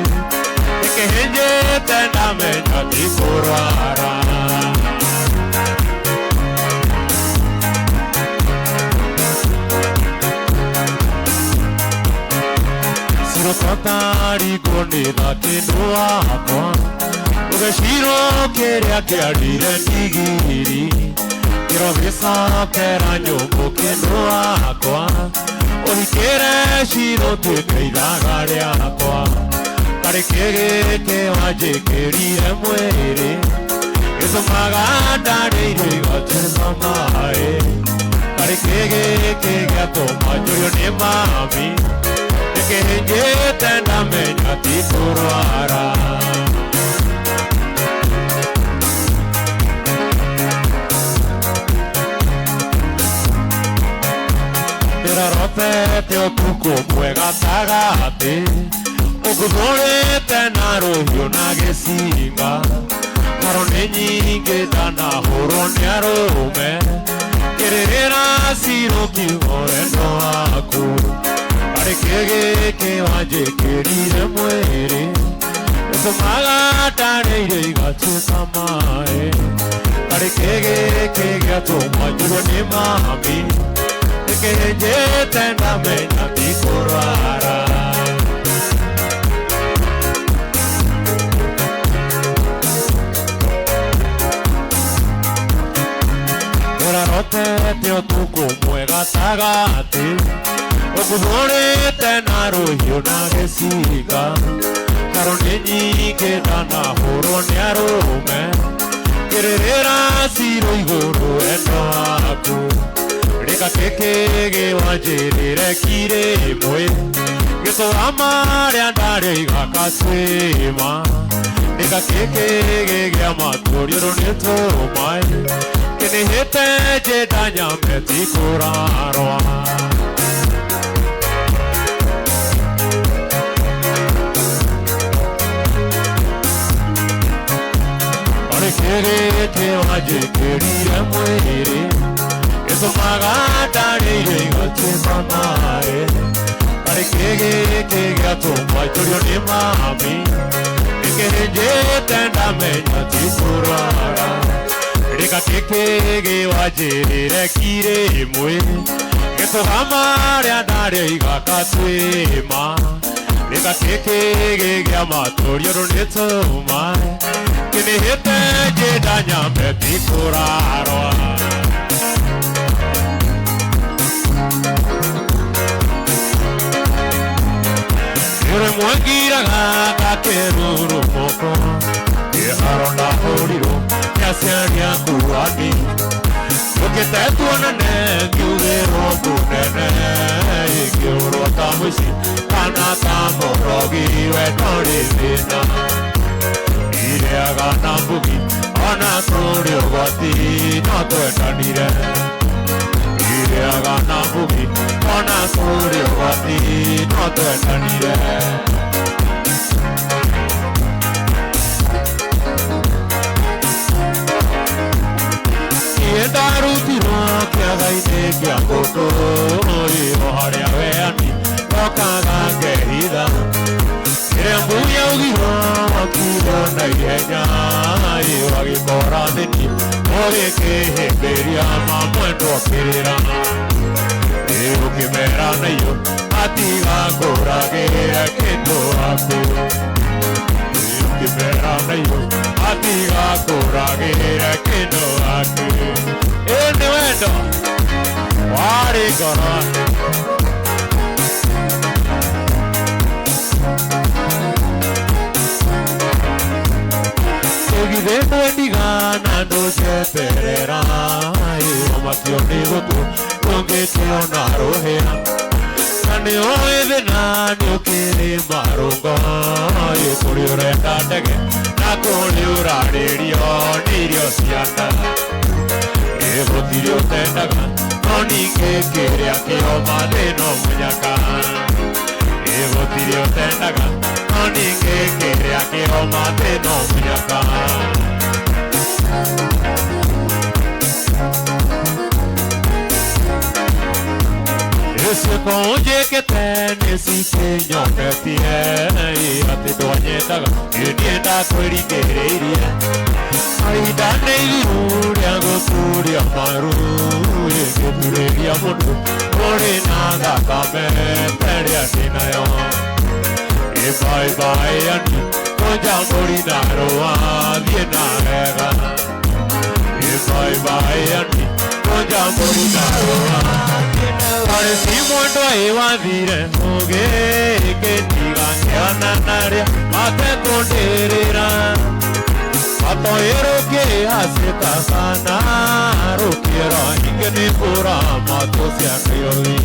nĩkĩhĩnjĩte ndamenya ti kũrwara. Cirũkotarigwo nĩ tha kĩndũ wakwa ũgĩcirwo kĩrĩa kĩarire ndigiri kĩro gĩcokera nyũmbũ kĩndũ wakwa ũhikĩre cirũ tuĩke ithaga rĩakwa. Karĩ kĩgĩtĩ wanjĩkĩrire mwĩrĩ gĩtũmaga ndarĩ irio igatuĩka maĩ. Karĩ kĩgĩtĩ gĩatũma njũrio nĩ mami nĩkĩhĩnjĩte ndamenya ti kũrwara. Ndĩrarotete ũtukũ mwega gatagatĩ ũguthũrĩte na rũhiũ na gĩcinga ngaro nĩ nyingĩ ndanahũrwo nĩ arũme ngĩrĩrĩra cirũ kiugo wendo waku. Karĩ kĩgĩkĩ wanjĩkĩrire mwĩrĩ gĩtũmaga ndarĩ irio igatuĩka maĩ. Karĩ kĩgĩkĩ gĩatũma njũrio nĩ mami nĩkĩhĩnjĩte ndamenya ti kũrwara. Ndĩrarotete ũtukũ mwega gatagatĩ ũguthũrĩte na rũhiũ na gĩcinga ngaro nĩ nyingĩ ndanahũrwo nĩ arũme ngĩrĩrĩra cirũ igũrũ wendo waku. Rĩka kĩkĩgĩ wanjĩrĩre kirĩ ĩmwe gĩtũra marĩa ndarĩ igakatuĩma. Rĩka kĩkĩgĩ gĩa matũriũrũ nĩ tũmaĩ kĩnĩhĩte njĩnda nyambe ti kũrarwa. Karĩ kĩgĩtĩ wanjĩkĩrire mwĩrĩ gĩtũmaga ndarĩ irio igatuĩka maĩ. Karĩ kĩgĩtĩ gĩatũma njũrio nĩ mami nĩkĩhĩnjĩte ndamenya ti kũrwara. Rĩka kĩkĩgĩ wanjĩrĩre kirĩ ĩmwe gĩtũga marĩa ndarĩ igakatuĩma. Rĩka kĩkĩgĩ gĩa matũriũrũ nĩ tũmaĩ kĩnĩhĩte njĩnda nyambe ti kũrarwa. Rĩmwe ngiraga gakĩrurumũko kĩharo ndahũrirwo nĩ aciari aku ani njũkĩte tuonane ngiugĩrwo mũnene ingĩũrwo ta mũici kana ta mũrogi we ndũrĩ thĩna. Irĩaga na mbugi ona kũrĩ ũgwati no twendanire. Irĩaga na mbugi ona kũrĩ ũgwati no twendanire. Ndarutiro kĩaga-inĩ kĩa ngũkũ o harĩa weani ndokaga ngehitha. Ĩrĩa mbui yaugirwo wakirwo na ihenya wagĩkora thĩni Ũgĩkĩhĩmbĩria mamwendwo kĩrĩra Ũkĩmera nayo atigakũragĩre kĩndũ aku Ũkĩmera nayo atigakũragĩre kĩndũ aku Ĩ nĩ wendo warĩ ngoro Githĩ twendigana ndũnjeterera Ũmakio nĩ gũtũ ũngĩkĩona rũhĩa Na nĩ ũĩ thĩna nĩ ũkĩrĩ marũngo Kũrĩ ũrenda ndege na kũrĩ ũrarĩrio nĩ irio cia nda Gũtirĩ ũtendaga no ningĩ kĩrĩa kĩoma thĩna mũnyaka Gũtirĩ ũtendaga no ningĩ kĩrĩa kĩoma thĩna mũnyaka Ciĩko njĩkĩte nĩ cikĩnyonetie atĩ ndwanyendaga niĩ ndakwĩringĩrĩirie Mahinda nĩ ithiru rĩa gũturia maru Ngĩturĩria mũndũ ũrĩ na thakame ta ĩrĩa ndĩnayo Bye bye yani kũnja mbũri na rũa thiĩ na wega Bye bye yani kũnja mbũri na rũa Arĩ si mwendwa ĩ wathire ũgĩkĩndiga ngĩona narĩa matekũndĩrĩra Matoĩ rũkĩhacĩka kana rũkĩra ingĩ nĩ kũra matũ cia Nairobi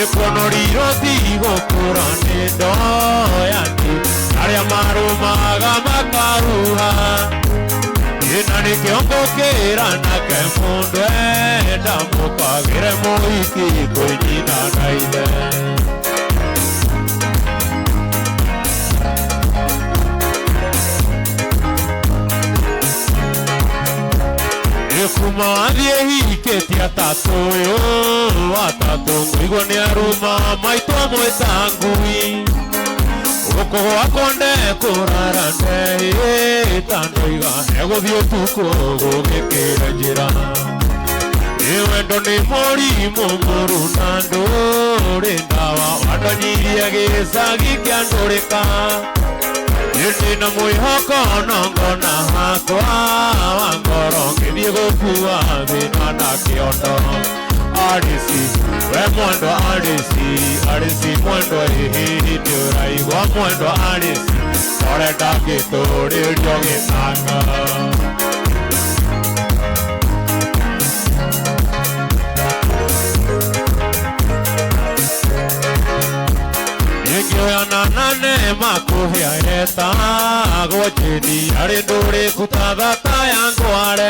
Ĩkuonoriro tigũkũra nĩ ndoyani arĩa marũmaga makaruha Ĩna nĩkĩo ngũkĩra nake mũndũ enda mũkagĩre mũhiki kwĩ nyina na ithe Kuma wathiĩ hikĩtie atatũ ũyũ atatũ ngũigua nĩ arũma maitũ amwĩta ngui Gũkũ gwakwa ndekũrara ndehĩta ndoiga egũthiĩ ũtukũ gũgĩkĩra njĩra Ĩ wendo nĩ mũrimũ mũru na ndũrĩ ndawa wandonyirie gĩcagi kĩa ndũrĩka Ndĩ na mwĩhoko no ngona hakwa wa ngoro ngĩthiĩ gũkua thĩna na kĩondo Arĩci we mwendwa arĩci arĩci mwendwa ĩhĩ nĩ ũraigua mwendwa arĩci ũrenda ngĩtũrĩrio gĩtanga Ngĩoyana na neema kũhĩa yetagwo njĩni arĩ ndũrĩku ta thata ya ngware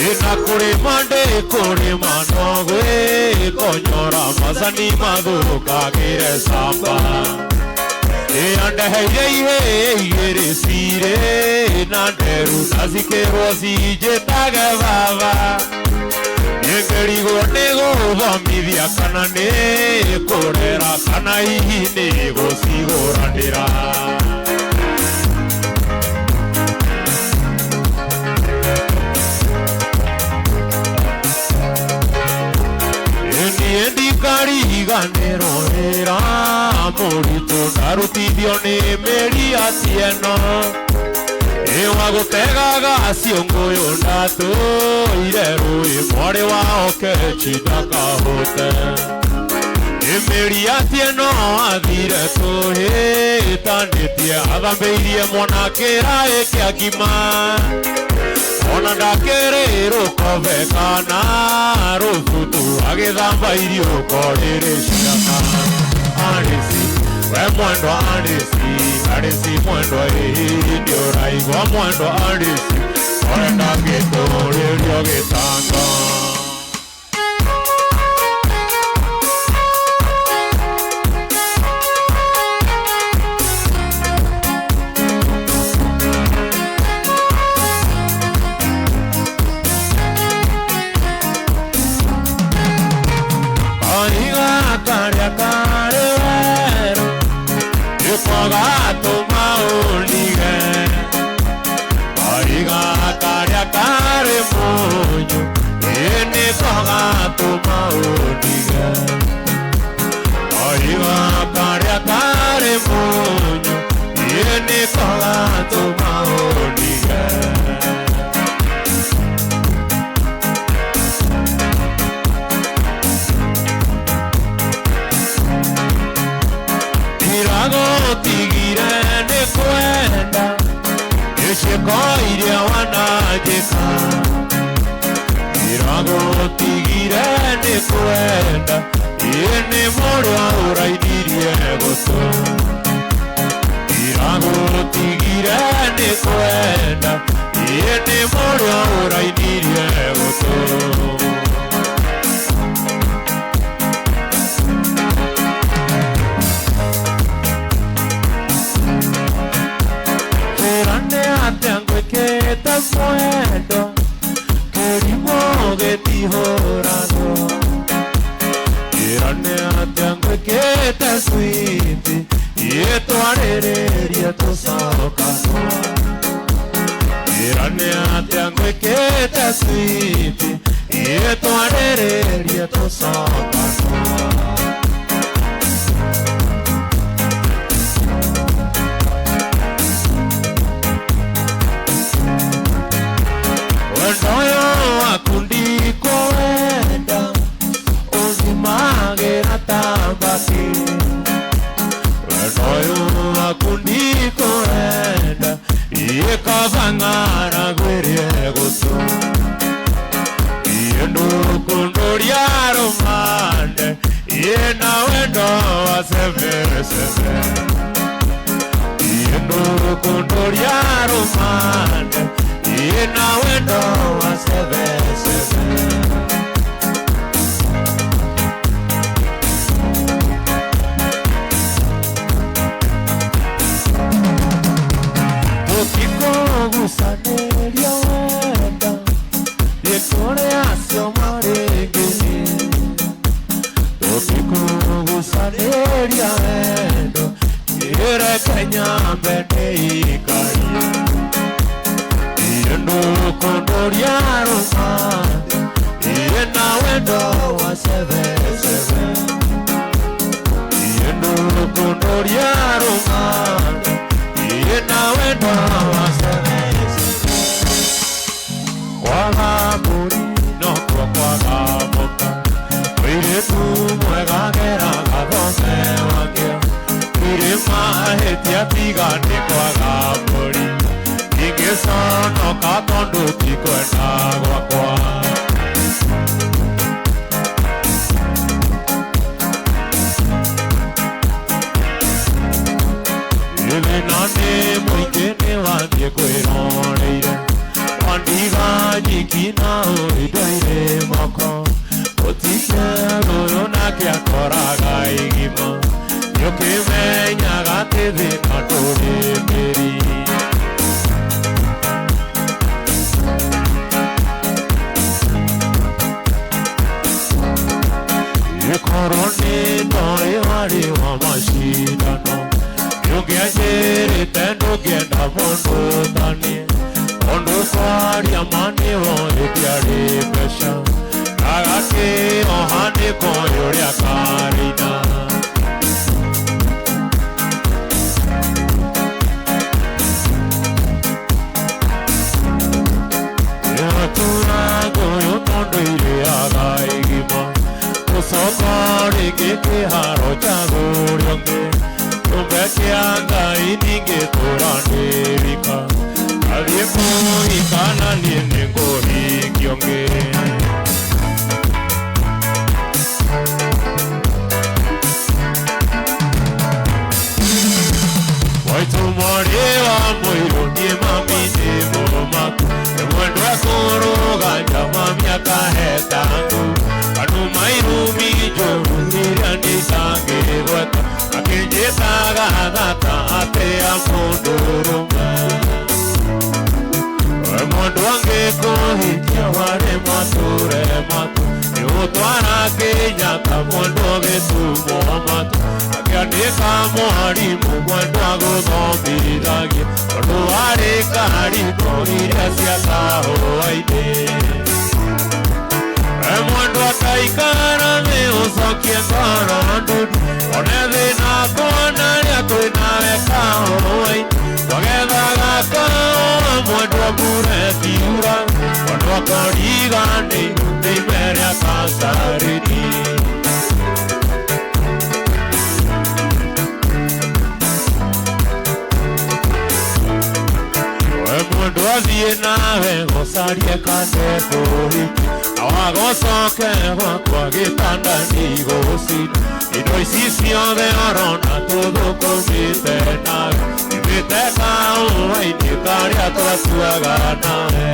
Ĩna kũrĩma ndĩkũrĩma no gwĩkonyora macani mathũkagĩre camba Ĩandeheire ihĩĩ igĩrĩ cirĩ na nderu na cikĩrwo cinjĩtage baba Nĩngĩrigwo nĩ gũthomithia kana nĩ kũrera kana hihi nĩ gũcigũranĩra Niĩ ndikariganĩrwo wĩra mũritũ ndarutithio nĩ mĩri Atieno Ĩwa gũtegaga ciũngũyũ ndatũire rũĩ mwarĩ wa Okechi ndakahũte Mĩri Atieno athire tũhĩtanĩtie athambĩirie mwana kĩraĩ kĩa ngima Ona ndakĩrĩ rũkobe kana rũbutu agĩthamba irio korĩrĩ ciana Arĩci we mwendwa arĩci arĩci mwendwa ĩĩ nĩ ũraigua mwendwa arĩci ũrenda ngĩtũrĩrio gĩtanga Kahiga karĩa karĩ werũ nĩko gatũma ũndige Kahiga karĩa Ndĩragũtigire nĩ kwenda Nĩciĩko iria wananjĩka Ndĩragũtigire nĩ kwenda Ĩ nĩ mũrĩa ũrainirie gũtũ Ndĩragũtigire nĩ kwenda Ĩ nĩ mũrĩa ũrainirie gũtũ Ngwĩkĩte mwendo kĩrimũ gĩtihũragwo Njĩra nĩ atĩa ngwĩkĩte switi ĩtwarĩrĩrie tũcokanwo Njĩra nĩ atĩa ngwĩkĩte switi ĩtwarĩrĩrie tũcokanwo Wendo waku ndikwenda ũthimagĩra ta mbakĩ Wendo waku ndikwenda ĩkaba ng'aragu ĩrĩe gũtũ Iĩ ndũkũndũria rũmande ĩ na wendo wa sebesebe Iĩ ndũkũndũria rũmande ĩ na wendo wa sebesebe Tũtikũgucanĩria wenda Thiĩ kũrĩ acio marĩ ngĩni Tũtikũgucanĩria wendo Ĩreke nyambe ndĩikarie Iĩ ndũkũndũria rũmande Ĩ na wendo wa sebesebe Iĩ ndũkũndũria rũmande Ĩ na wendo wa sebesebe Kwaga mbũri nokuo kwaga mũka Mũirĩtu mwega geraga thome wakĩo Ndirĩ mahĩtia tiga nĩ kwaga mbũri Ingĩconoka tondũ ti kwenda gwakwa Thĩna nĩ mũingĩ nĩ wathiĩ kwĩroreire Wandiga nyiki na indo irĩ moko Gũtikĩrũ ũyũ nake akoraga igima Nĩũkĩmenyaga atĩ thĩna ndũrĩ mĩri Ĩkorwo nĩ ndoĩ warĩ wa macindano Nĩũngĩanjĩrĩte ndũngĩenda mũndũ taniĩ Tondũ kwaria ma nĩwoĩ ndiarĩ mbeca Agakĩoha nĩkoĩ ũrĩa karĩina Ĩratura ngũyũ tondũ irĩaga igima Gũcoka rĩngĩ kĩharo njagũre ũngĩ Kĩũmbe kĩa Ngai ningĩtũra ndĩrika Athiĩ kũhika na niĩ nĩngũhikia ũngĩ Mwaitũ mwarĩ wa mũirũ niĩ mami nĩ mũmaku Nĩ mwendwa kũrũga njama mĩaka hetangu Kanuma irumi njũru iria niĩ itangĩgweta Akĩnjĩtaga thata atĩa mũndũrũme We mũndũ angĩkũhikia warĩ matũre matũ Nĩũtwara Kenyatta mũndũ gĩthumo matũ Akĩandĩka mwarimũ mwendwa gũthomithagia Tondũ warĩ karibũ iria cia kahũa-inĩ We mwendwa taikara thĩ ũcokie ngoro ndundu One thĩna kuona rĩa twĩnawe kahũa-inĩ Twagethaga kahũa mwendwa mbura ĩkiura Mwendwa koriganĩirwo nĩ ime rĩa kacarĩri Ngũthiĩ nawe gũcarie kande kũhiki na wagũcoke gwakwa gĩtanda ndigũcinda indo ici ciothe ũrona tũthũkũmĩte nawe imĩte kaũa-inĩ karĩa twatuaga nawe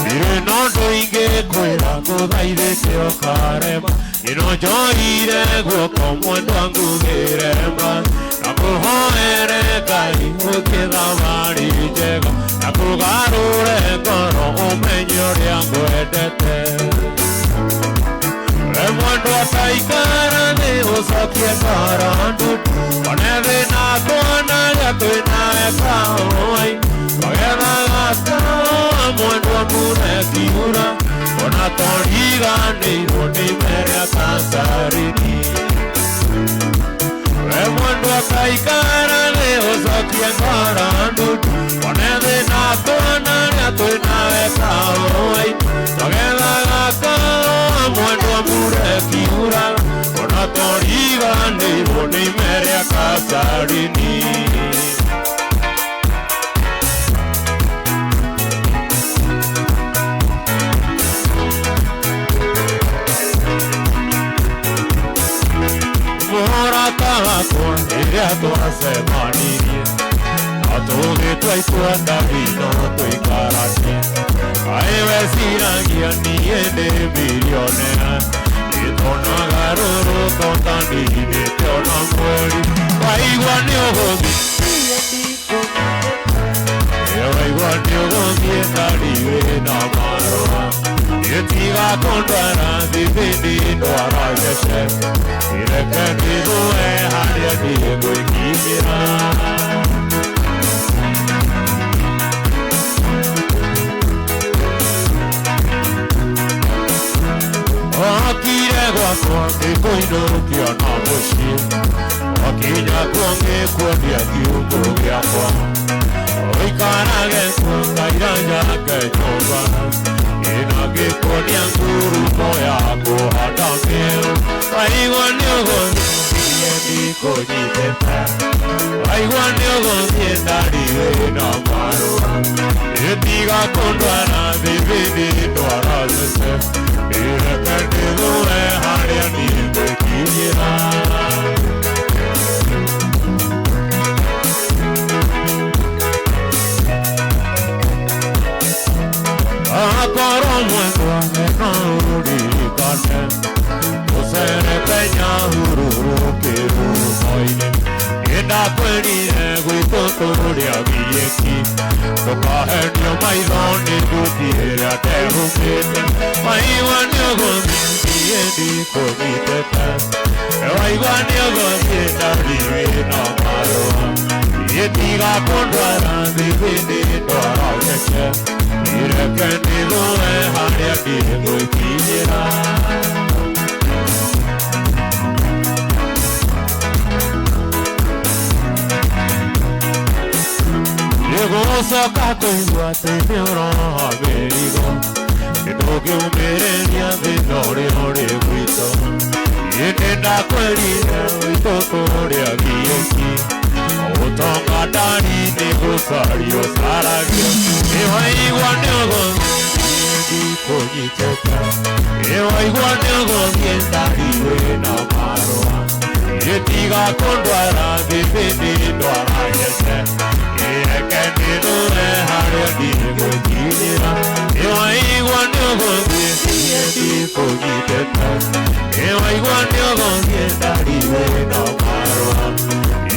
ndirĩ na ũndũ ingĩkwĩra ngũthaithĩte ũkarema ĩno njoire guoko mwendwa ngugĩre ma na kũhoere Ngai ũthiĩ thabarĩ njega na kũgarũre ngoro ũmenye ũrĩa ngwendete we mwendwa taikara thĩ ũcokie ngoro ndutu one thĩna kuona rĩa twĩnawe kaũa-inĩ twagethaga kahũa mwendwa mbura ĩkiura ona toriganĩirwo nĩ ime rĩa kacarini we mwendwa taikara thĩ ũcokie ngoro ndutu one thĩna kuona rĩa twĩnawe kaũa-inĩ twagethaga kahũa mwendwa mbura ĩkiura ona toriganĩirwo nĩ ime rĩa kacarini. Mũrata wakwa rĩrĩa twacemanirie na tũgĩtua itua ndari no tũikaranie kaĩ weciragia niĩ ndĩ milionea nĩtonaga rũrũto ta ndinĩte ona mweri waigua nĩ ũgũthiĩ waigua nĩ ũgũthiĩ ndari wĩna marũa ĩtiga kũndwara thithini ndwara gece ireke ndithũe harĩa niĩ ngwĩkinyĩra. Okire gwakwa ngĩkũinũkia na mũciĩ wakinya kuo ngĩkuonia kiugũ gĩakwa ũikarage kuo ngaira njake nyũmba ĩna ngĩkuonia ngurumo ya kũhanda mĩeũ waigua nĩ ũgũthiĩ ndikũnyitĩte waigua nĩ ũgũthiĩ ndari wĩna marũa ĩtiga kũndwara thithini ndwara cece ireke ndĩthũe harĩa niĩ ngwĩkinyĩra. Akorwo mwendwa no ũririkane ũcerete Nyahururu kĩhumo-inĩ nĩndakwĩrire gwitũ tũrĩa gieki ndũkahenio maitho nĩ nduthi ĩrĩa ndehumĩte waigua nĩ ũgũthiĩ ndikũnyitĩte waigua nĩ ũgũthiĩ ndari wĩna marũa ĩtiga kũndwara thithini ndwara gece ireke ndithũe harĩa niĩ ngwĩkinyĩra. Nĩgũcoka kũigua atĩ nĩ ũroha mĩrigo nĩndũngĩũmĩrĩria thĩna ũrĩa ũrĩ gwitũ niĩ nĩndakwĩrire gwitũ tũrĩa gieki ũtonga ndari nĩ gũcario ũcaragio nĩwaigua nĩ ũgũthiĩ ndikũnyitĩte nĩwaigua nĩ ũgũthiĩ ndari wĩna marũa ĩtiga kũndwara thithini ndwara gece ireke ndithũe harĩa niĩ ngwĩkinyĩra nĩwaigua nĩ ũgũthiĩ ndikũnyitĩte nĩwaigua nĩ ũgũthiĩ ndari wĩna marũa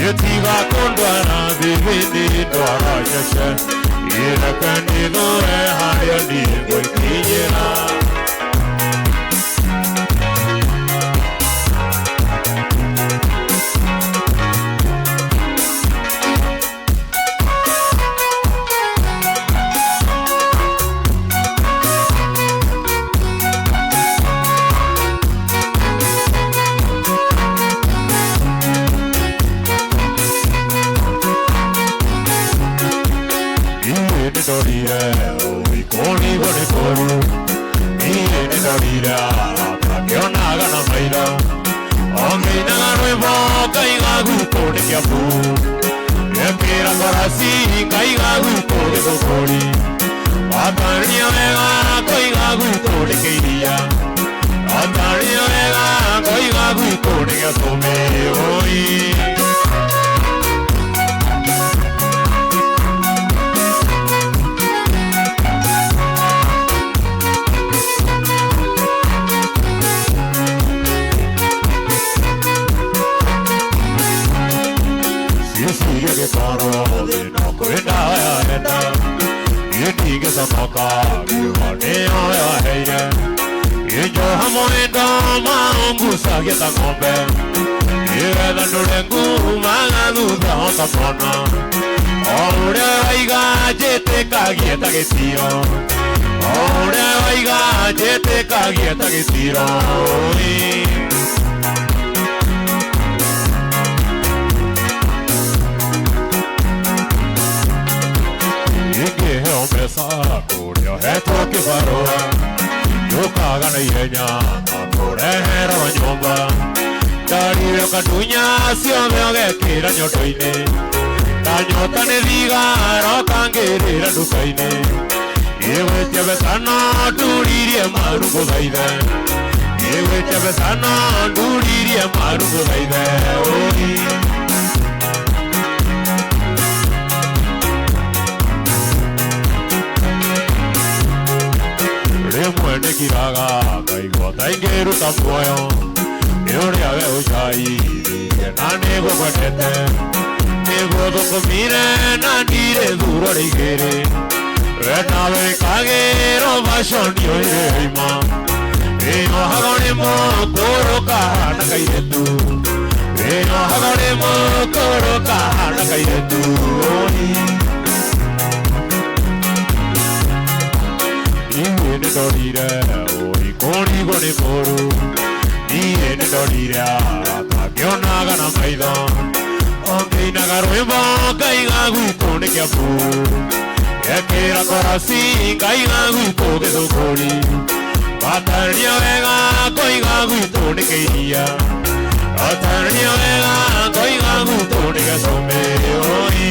ĩtiga kũndwara thithini ndwara gece ireke ndithũe harĩa niĩ ngwĩkinyĩra. Nĩndorire ũikũrigwo nĩ kũru niĩ nĩndorire ngakĩonaga na maitho o ngĩinaga rwĩmbo ngaiga gukũ nĩ Kĩambu ngĩkĩra ngoro Korasi ngaiga gwitũ gĩthũngũri. Watarĩria wega ngoiga gwitũ nĩ kĩiria. Watarĩria wega ngoiga gwitũ nĩ gĩcũmĩ oi. Ciĩciria gĩkorwo thĩna kwĩna yaenda. Niĩ ndingĩconoka ngiuga nĩyo yaheire. Injoha mwendo maungucagia ta ng'ombe. Nĩgetha ndũre ngumaga thutha ota mwana. O ũrĩa waiga njĩtĩkagie ta gĩtiro. O ũrĩa waiga njĩtĩkagie ta gĩtiro. Ingĩheo mbeca kũrĩa hetwo kĩbarũa. Njũkaga na ihenya ngakũrehera nyũmba. Ndarire ũkandunya ciothe ũgekĩra nyondo-inĩ. Ndanyota nĩ thigara ũkangĩrĩra nduka-inĩ. Ingĩgwĩtia mbeca no nduririe maru ngũthaithe. Ingĩgwĩtia mbeca no nduririe maru ngũthaithe. Oi. Rĩmwe nĩngiraga ngaigua ta ingĩruta muoyo. Nĩ ũrĩa we ũcairĩire na nĩguo ngwendete. Nĩguo thũkũmire na ndirĩ thuro rĩigĩrĩ. We nawe wĩkagĩrwo baconi ĩrĩ ima. Ĩyohago nĩ mũkũrũ kahana kairĩtu. Ĩyohago nĩ mũkũrũ kahana kairĩtu. Niĩ nĩndorire ũi kũrigwo nĩ mũru. Niĩ nĩndorire arata ngĩonaga na maitho. Ongĩinaga rwĩmbo ngaiga gwitũ nĩ Kĩambu. Ngekĩra korasi ngaiga gwitũ gĩthũngũri. Watarĩria wega ngoiga gwitũ nĩ kĩiria. Watarĩria wega ngoiga gwitũ nĩ gĩcũmĩ. Oi.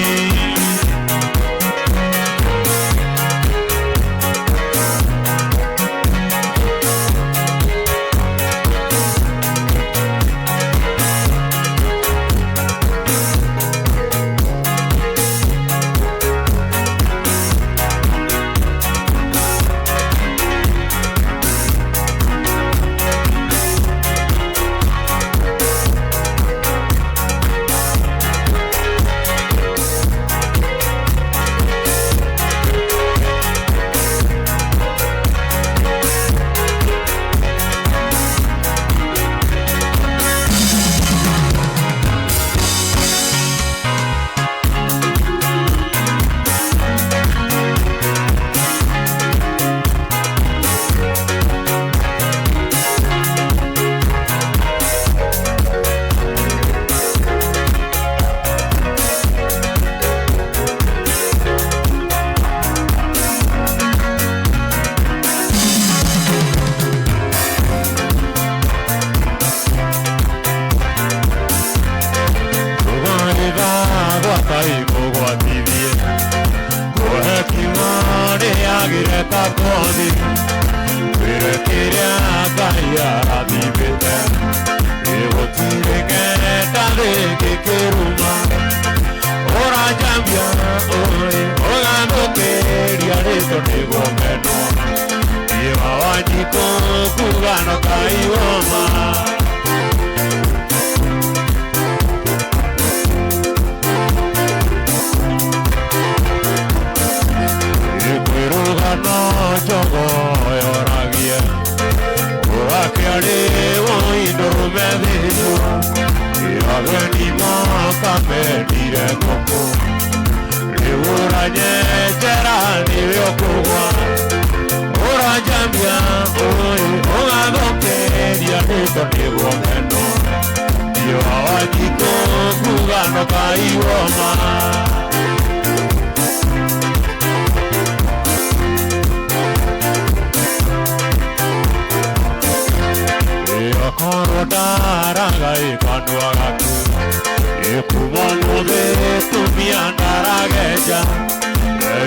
Ikumono de tumia ndarage. nja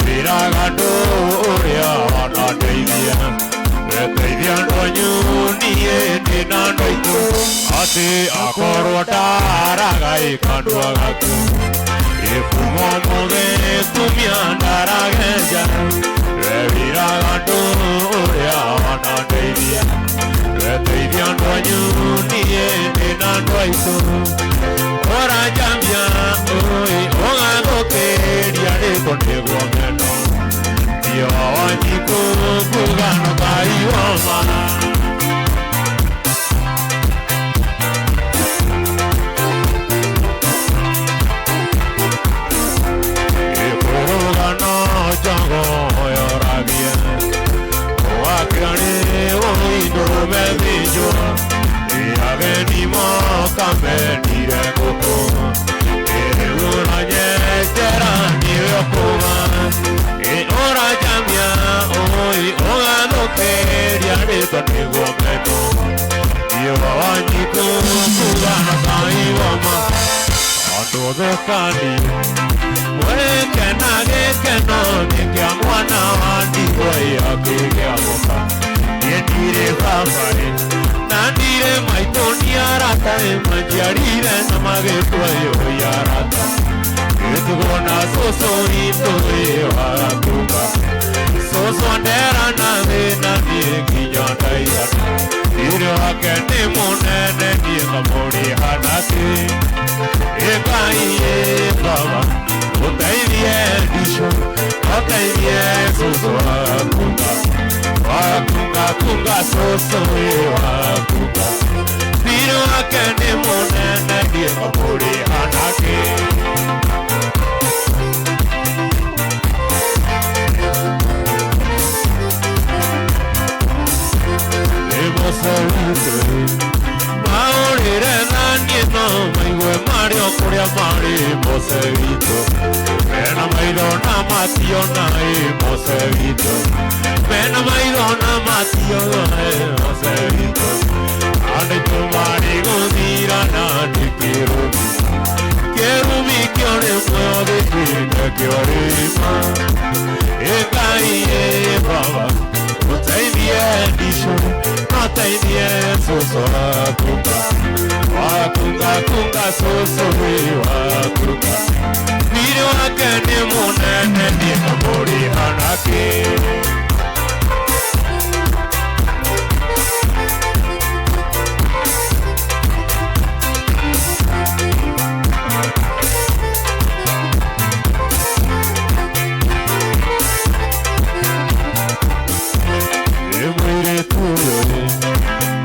wĩraga andũ ũrĩa wanandeithia ndeithia andũ anyu niĩ ndĩna andũ aitũ atĩ akorwo ndaraga ĩkandwa gaku ĩkumo mũgĩtumia ndarage nja wĩraga andũ ũrĩa wanandeithia ndeithia andũ anyu niĩ ndĩna andũ aitũ ũranjambia ũĩ ũgathũkĩria rĩtwa nĩguo meno Dio wanyiku kugano kaiwama Ikurugano jago yoragia Wakirani oindurume thinjwo Ageni moka menire ngũkũ Ĩrĩu ũranyenjera niwe ũkuga Ũranjamia ũĩ ũgathũkĩria rĩtwa nĩguo meno Iwa wanyiku kugana kaiwama Andũ othe kani Wekena gĩkeno nĩ kĩa mwana wa ndigwa akĩgĩa mũka Niĩ ndirĩ baba na ndirĩ maitũ nĩ arata manjiarire na magĩtua ĩyo arata Gĩtigwo na cũcũ witũ wakuga Cũcũ andera na thĩna niĩ nginya ndaigana Thirĩ wake nĩ mũnene niĩ ngamũrĩha nakĩ Ĩngai ĩ baba ũteithie ndicũ ũteithie cũcũ wakuga Wakunga kunga cũcũ wakunga Thirĩ wake nĩ mũnene niĩ ngamũrĩha nakĩ Maũrĩre na niĩ no maigue marĩ o kũrĩa marĩ Mose witũ Mena maitho na mationa ĩ Mose witũ Mena maitho na mationa ĩ Mose witũ Andũ aitũ marĩ gũthira na nĩ kĩrumi Kĩrumi kĩorĩ muoyo gĩtuĩke kĩorĩma Ĩngai ĩ baba ũteithie ndicũ ũteithie cũcũ wakunga wakunga kunga cũcũ wakunga Thirĩ wake nĩ mũnene niĩ ngamũrĩha nakĩ Mũirĩtu ũyũ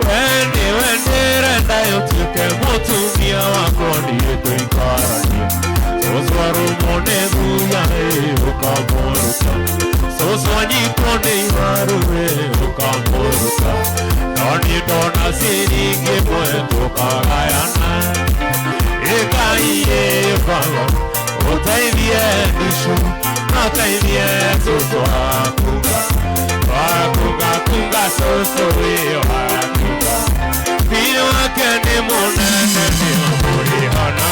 we nĩwe ndĩrenda ũtuĩke mũtumia wakwa niĩ tũikaranie Cũcũ arũmwo nĩ thuya ĩ ũkamũruta Cũcũ anyitwo nĩ iwaru ĩ ũkamũruta No niĩ ndona ciringi ĩmwe tũkagayana Ĩngai ĩ baba ũteithie ndicũ ũteithie cũcũ wakunga Wakunga kunga cũcũ wakunga Thirĩ wake nĩ mũnene nĩ ũmũrĩhana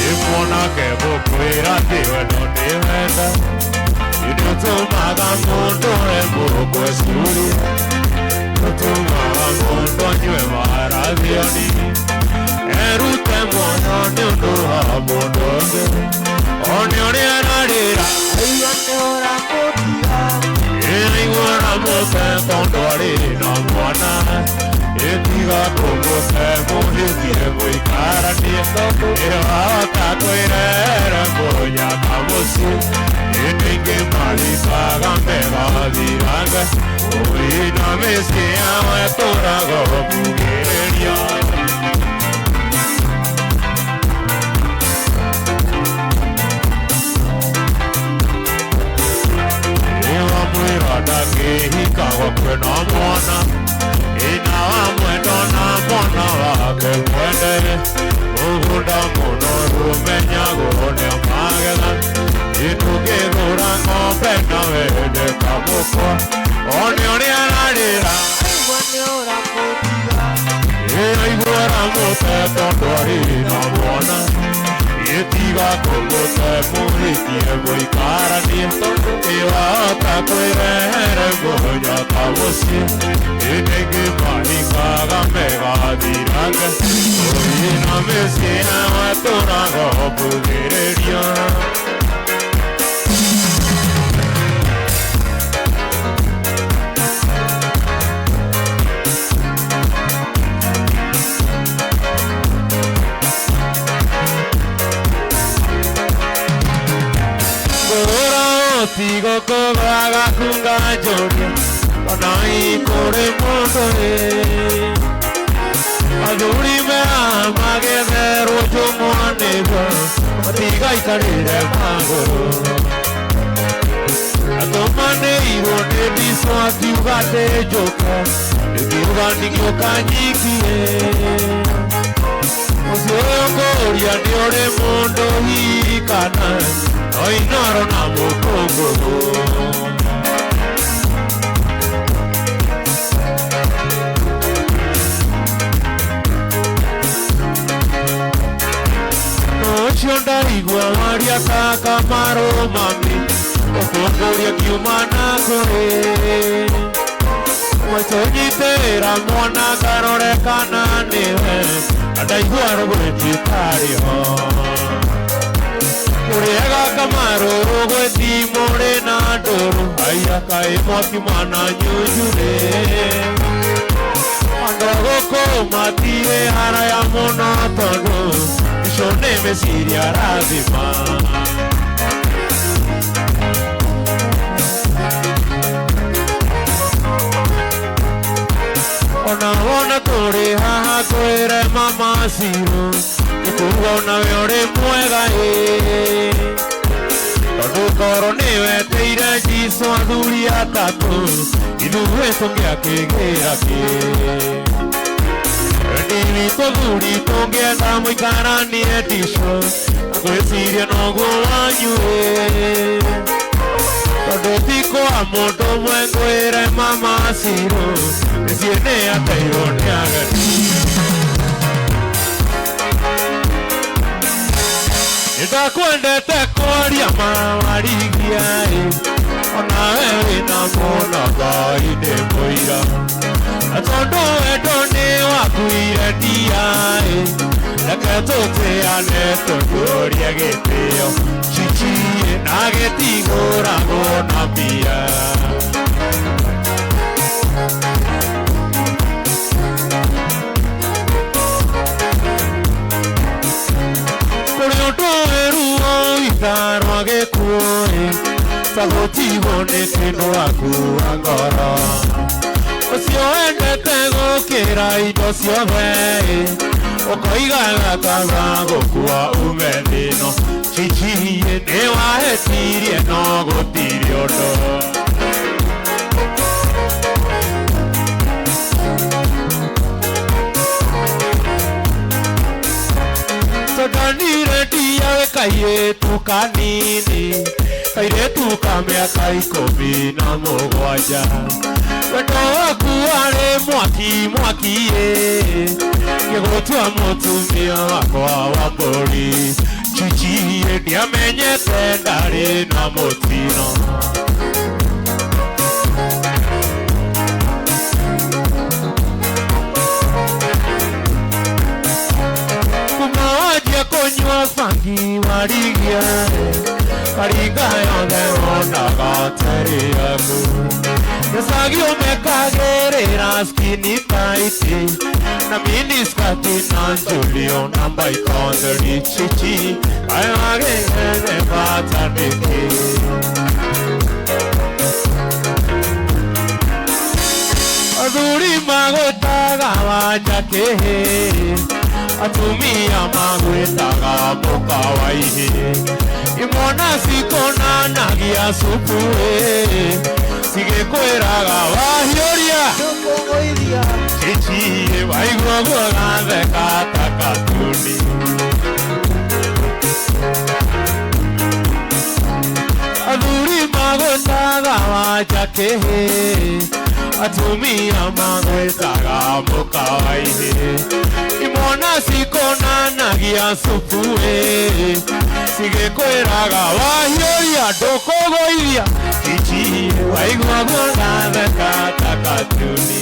Ĩ mwanake ngũkwĩra atĩ wendo nĩ wenda Nĩ ũtũmaga mũndũ emũkwe curi Ũtũmaga mũndũ anyue marathioni Erute muoyo nĩ ũndũ wa mũndũ ũngĩ One ũrĩa ararĩra Aigua nĩ ũramũtiga Aigua ũramũte tondũ arĩ na mwana Ĩtiga kũmũte mũhĩtie mũikaranie Ĩwahota kwĩrehera mũnyaka mũciĩ Ĩndĩ ingĩ marikaga megathiranga Ũina mĩciĩ yao ĩtũraga mbugĩrĩrio Ĩwamwĩra ndangĩhika gwakwe na mwana Ina wa mwendo na mwana wake mwende Mũgũnda mũnoru ũmenyagwo nĩ magetha Ĩtũngĩgũra ng'ombe na wende kamũkwa One ũrĩa ararĩra Aigua nĩ ũramũtiga Aigua ũramũte tondũ arĩ na mwana Ĩtiga Tiga kũmũte mũhikie mũikaranie Ĩwahota kwĩrehere mũnyota mũciĩ Ĩnĩngĩ mahikaga megathirange Ũina mĩciĩ ya matũraga mbugĩrĩria. Tigo kogaga kunganjoria ona ikũrĩ mũndũ ĩ athuri mea magetherwo njũng'wa nĩguo matigaikarĩre magũrũ atũmanĩirwo nĩ ndico akiuga ndĩnjũke ndĩkiuga ndigĩũka nyikie mũciĩ ũyũ ngũria nĩ ũrĩ mũndũ hihi kana oinoro na mũkũngũgũ. Ũcio ndaigua waria ta Kamarũ mami ũkũngũria kiuma na kũrĩ Mwetũnyitĩra mwana ngarore kana nĩwe na ndaigua rũgwĩti tarĩ ho Ũrĩaga Kamarũ rũgwĩti mũrĩ na ndũrũ haiya kaĩ mwakiuma na nyunjurĩ Andũ gũkũ matirĩ haraya mũno tondũ icio nĩ meciria arathima. Ona wona tũrĩ haha twĩre mama Ciro nĩkuuga onawe ũrĩ mwega ĩ tondũ korwo nĩwetĩire Jesũ athuri atatũ ithuĩ tũngĩakĩgĩra kĩ Wendi witũ thuri tũngĩenda mũikaranie ndico na ngwĩciria noguo wanyu ĩ tondũ ti kwa mũndũ ũmwe ngwĩre mama Ciro mĩciĩ nĩyateirwo nĩ ageni. Nĩndakwendete kwaria ma warigia ĩ onawe wĩna mũno Ngai nĩ mũira na tondũ wendo nĩ wakuire ndia ĩ reke tũtĩane tũtũrie gĩtĩo chichi na gĩtigũragwo na mbia. Kũrĩ ũndũ wĩruo itharwa gĩkuũ ĩ ta gũtigwo nĩ kĩndũ wakua ngoro ũcio wendete gũkĩra indo ciothe ĩ ũkoigaga kaba gũkua ume thĩ ĩno chichi nĩwahĩtirie no gũtirĩ ũndũ. Tondonire ndia wĩ kairĩtu kanini kairĩtu ka mĩaka 17 wendo waku warĩ mwaki mwaki ĩ ngĩgũtua mũtumia wakwa wa mbũri chichi ndiamenyete ndarĩ na mũtino. Kuma wanjia kũnyua bangi warigia karinga yothe wonaga tarĩ yaku gĩcagi ũmekagĩrĩra skinny tight na miniskirt na njulio namba ikondori chichi kaĩ wagĩire bata nĩkĩ. Athuri magwĩtaga wanja kĩhĩ atumia magwĩtaga mũka wa ihĩ imwana cikonanagia supu ĩ cigĩkwĩraga wahiũria Tũkũgũithia chichi waigua guo gatheka ta katuni. Athuri magwĩtaga wanja kĩhĩ atumia magwĩtaga mũka wa ihĩ imwana cikonanagia supu ĩ Cigĩkwĩraga wahiũria ndũkũgũithia ici waigua guonatheka ta katuni.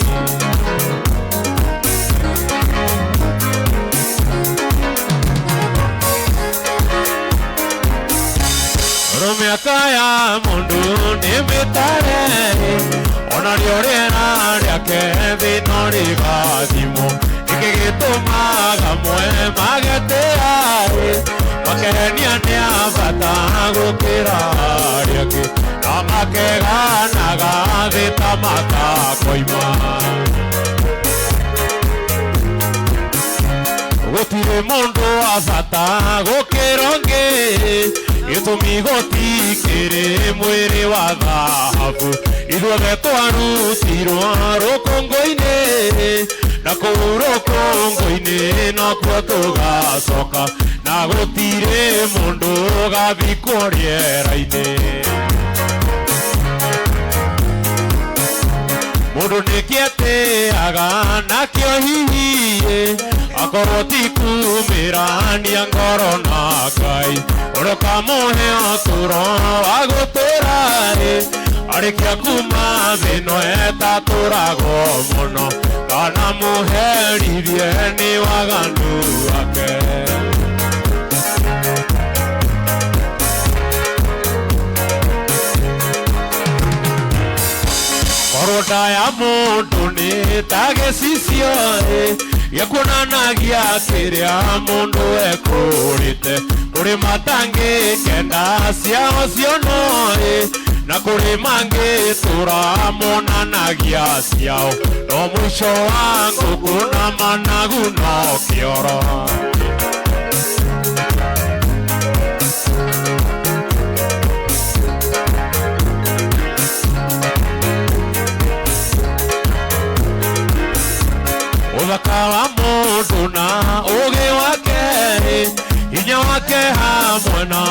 Mĩaka ya mũndũ nĩ mĩtare ona rĩo rĩera rĩake thĩ no rĩgathimwo nĩkĩ gĩtũmaga mwe magetĩra makehenia nĩ a bata gũkĩra arĩa angĩ na makeganaga thĩ ta matakoima. Gũtirĩ mũndũ wa bata gũkĩra ũngĩ gĩtũmi gũtikĩrĩ mwĩrĩ wa thahabu ithuothe twarutirwo rũkũngũ-inĩ na kũu rũkũngũ-inĩ nokuo tũgacoka na gũtirĩ mũndũ ũgathikwo rĩera-inĩ. Mũndũ nĩkĩetĩaga nakĩo hihi akorwo ti kumĩrania ngoro na Ngai ũrĩa ũkamũhe ũtũũro wa gũtũũra arĩkia kuma thĩ ĩno etatũragwo mũno kana mũherithie nĩ waganu wake. Korwo nda ya mũndũ nĩ ta gĩcicio gĩkuonanagia kĩrĩa mũndũ ekũrĩte kũrĩ matangĩkenda ciao cionwo na kũrĩ mangĩtũra monanagia ciao no mũico wa ngũkũ na managu no kĩoro. Ũthaka wa mũndũ na ũũgĩ wake hinya wake hamwe na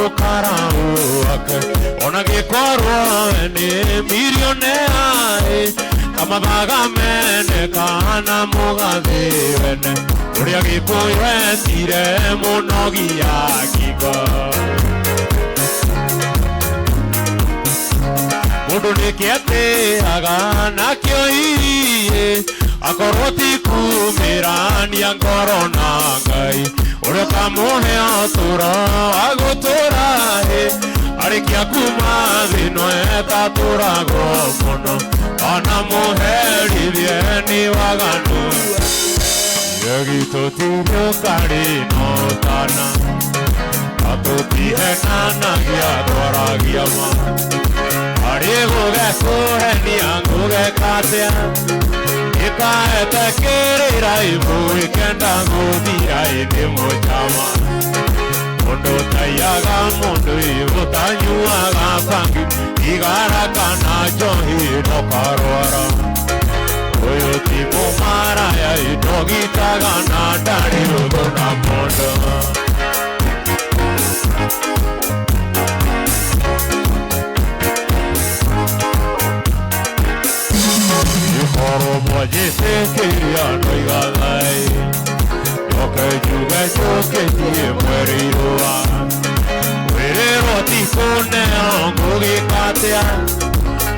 ũkarau wake ona gĩkorwo we nĩ milionea ta mathaga mene kana mũgathĩ wene ũrĩa Gĩkũyũ etire mũnogia ngingo. Mũndũ nĩkĩetĩaga nakĩo hihi akorwo ti kumĩrania ngoro na Ngai ũrĩa ũkamũhe ũtũũro wa gũtũũra arĩkia kuma thĩ ĩno etatũragwo mũno kana mũherithie nĩ waganu. Gĩtũtirĩ na ũtana na tũtihenanagia twaragia ma arĩ gũgekũhenia ngũgeka atĩa ĩkaete kĩrĩra ibu ĩkenda gũthira ĩthĩ mũcama mũndũ ũtaiyaga mũndũ ũtanyuaga bangi igara kana njohi ndokarwara ũyũ ti mũmaraya ndogitaga na ndarĩ ũthũ na mũndũ. Korwo mwanjĩtĩkĩria noigathai njoke njuge njũkĩtie mwerĩirũa kwĩrĩrwo ti kũneo ngũgĩka atĩa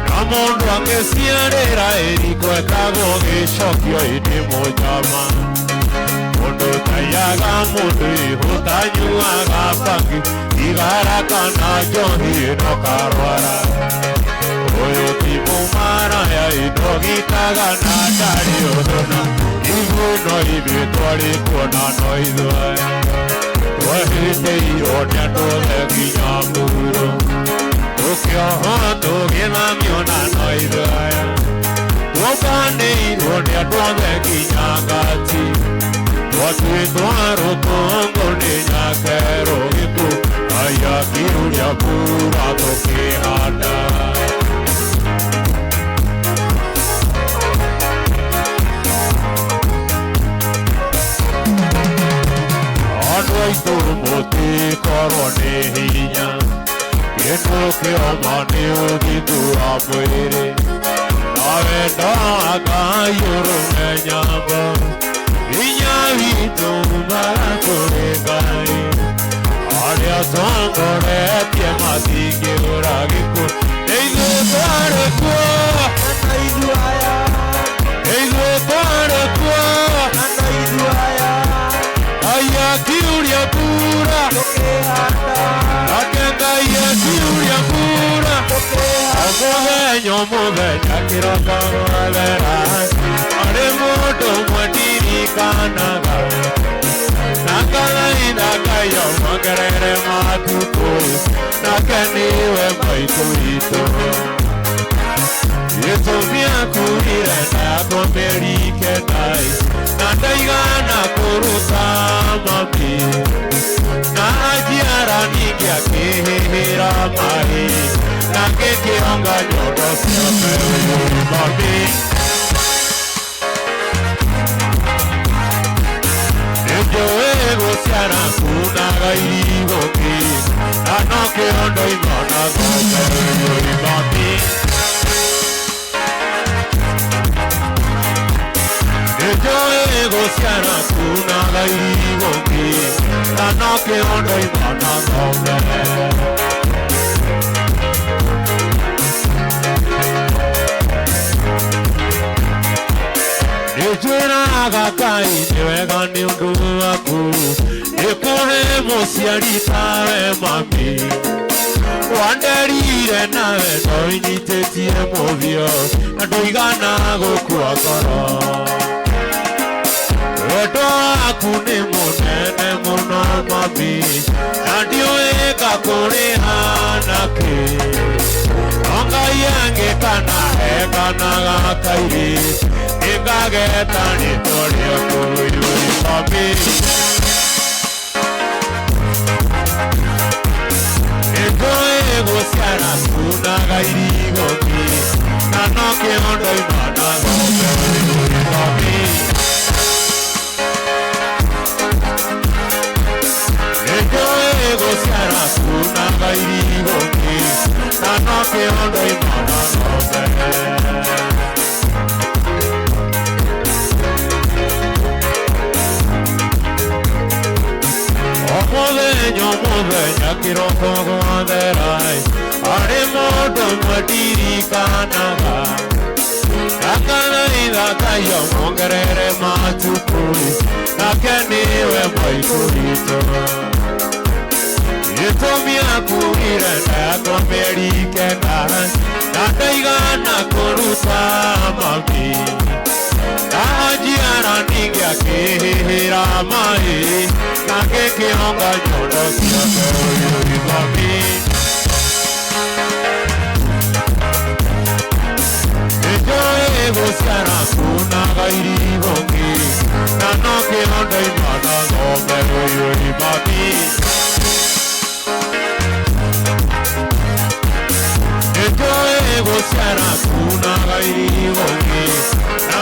na mũndũ angĩciarĩra ĩriko etagwo gĩcokio ĩndĩ mũnjama mũndũ ũtaiyaga mũndũ ũtanyuaga bangi igara kana njohi ndokarwara ũyũ ti mũmaraya ndogitaga na ndarĩ ũthũ na ithuĩ no ithuĩ twarĩ kuona no ithuĩ twahĩtĩirwo nĩ andũ othe nginya mũhuro tũkĩohwo tũgĩthamio na no ithuĩ tuombanĩirwo nĩ andũ othe nginya ngati twatuĩtwo rũkũngũ nĩ nyakerũ gĩkuũ aya kiuria mbura tũkĩhanda. Andũ aitũ mũtikorwo nĩ hinya kĩndũ kĩoma nĩ ũthithu wa mwĩrĩ na wendo wa Ngai ũrũme nyambo hinya witũ umaga kũrĩ Ngai arĩa Matongoretie matingĩgũra gĩkuũ. Nĩ ithuĩ twarĩ kuo, Na ithuĩ aya. Nĩ ithuĩ twarĩ kuo. Na ithuĩ aya. Ngai akiuria mbura, Tũkĩhanda. Nake Ngai akiuria mbura. Tũkĩhanda. O mũthenya o mũthenya kĩroko gwathera, arĩ mũndũ ũmwe ndirikanaga, na ngathaitha Ngai amuongerere matukũ, nake nĩwe maitũ witũ. Gĩtũmi akuire ndakomĩrike nai, na ndaigana kũruta mami, na njiara ningĩ akĩhĩhĩra maĩ, na ngĩkĩonga nyondo ciake mami. Nĩnjũĩ gũciara kunaga irigũki, na nokĩo ndoima na thome mami. Nĩnjũĩ gũciara kunaga irigũki, na nokĩo ndoima na thome. Nĩnjwĩraga Ngai nĩ wega nĩ ũndũ waku, nĩkũhe mũciari tawe mami. Wanderire nawe no inyitĩtie mũthio, na ndũigana gũkua ngoro. Wendo waku nĩ mũnene mũno mami, na ndiũĩ ngakũrĩha nakĩ. No Ngai angĩkana hekanaga kairĩ, nĩngageta rĩtwa rĩaku mami. Nĩnjũĩ gũciara kunaga irigũki, na nokĩo ndoima na thome mami. Nĩnjũĩ gũciara kunaga irigũki, na nokĩo ndoima na thome. O mũthenya o mũthenya kĩroko gwathera, arĩ mũndũ ũmwe ndirikanaga, akathaitha Ngai amuongerere matukũ, nake nĩwe maitũ witũ. Gĩtũmi akuire ndakomĩrike na ndaigana kũruta mami, na njiara ningĩ akĩhĩhĩra maĩ, na ngĩkĩonga nyondo ciake mami. Nĩnjũĩ gũciara kunaga irigũki, na nokĩo ndoima na thome mami. Nĩnjũĩ gũciara kunaga irigũki, na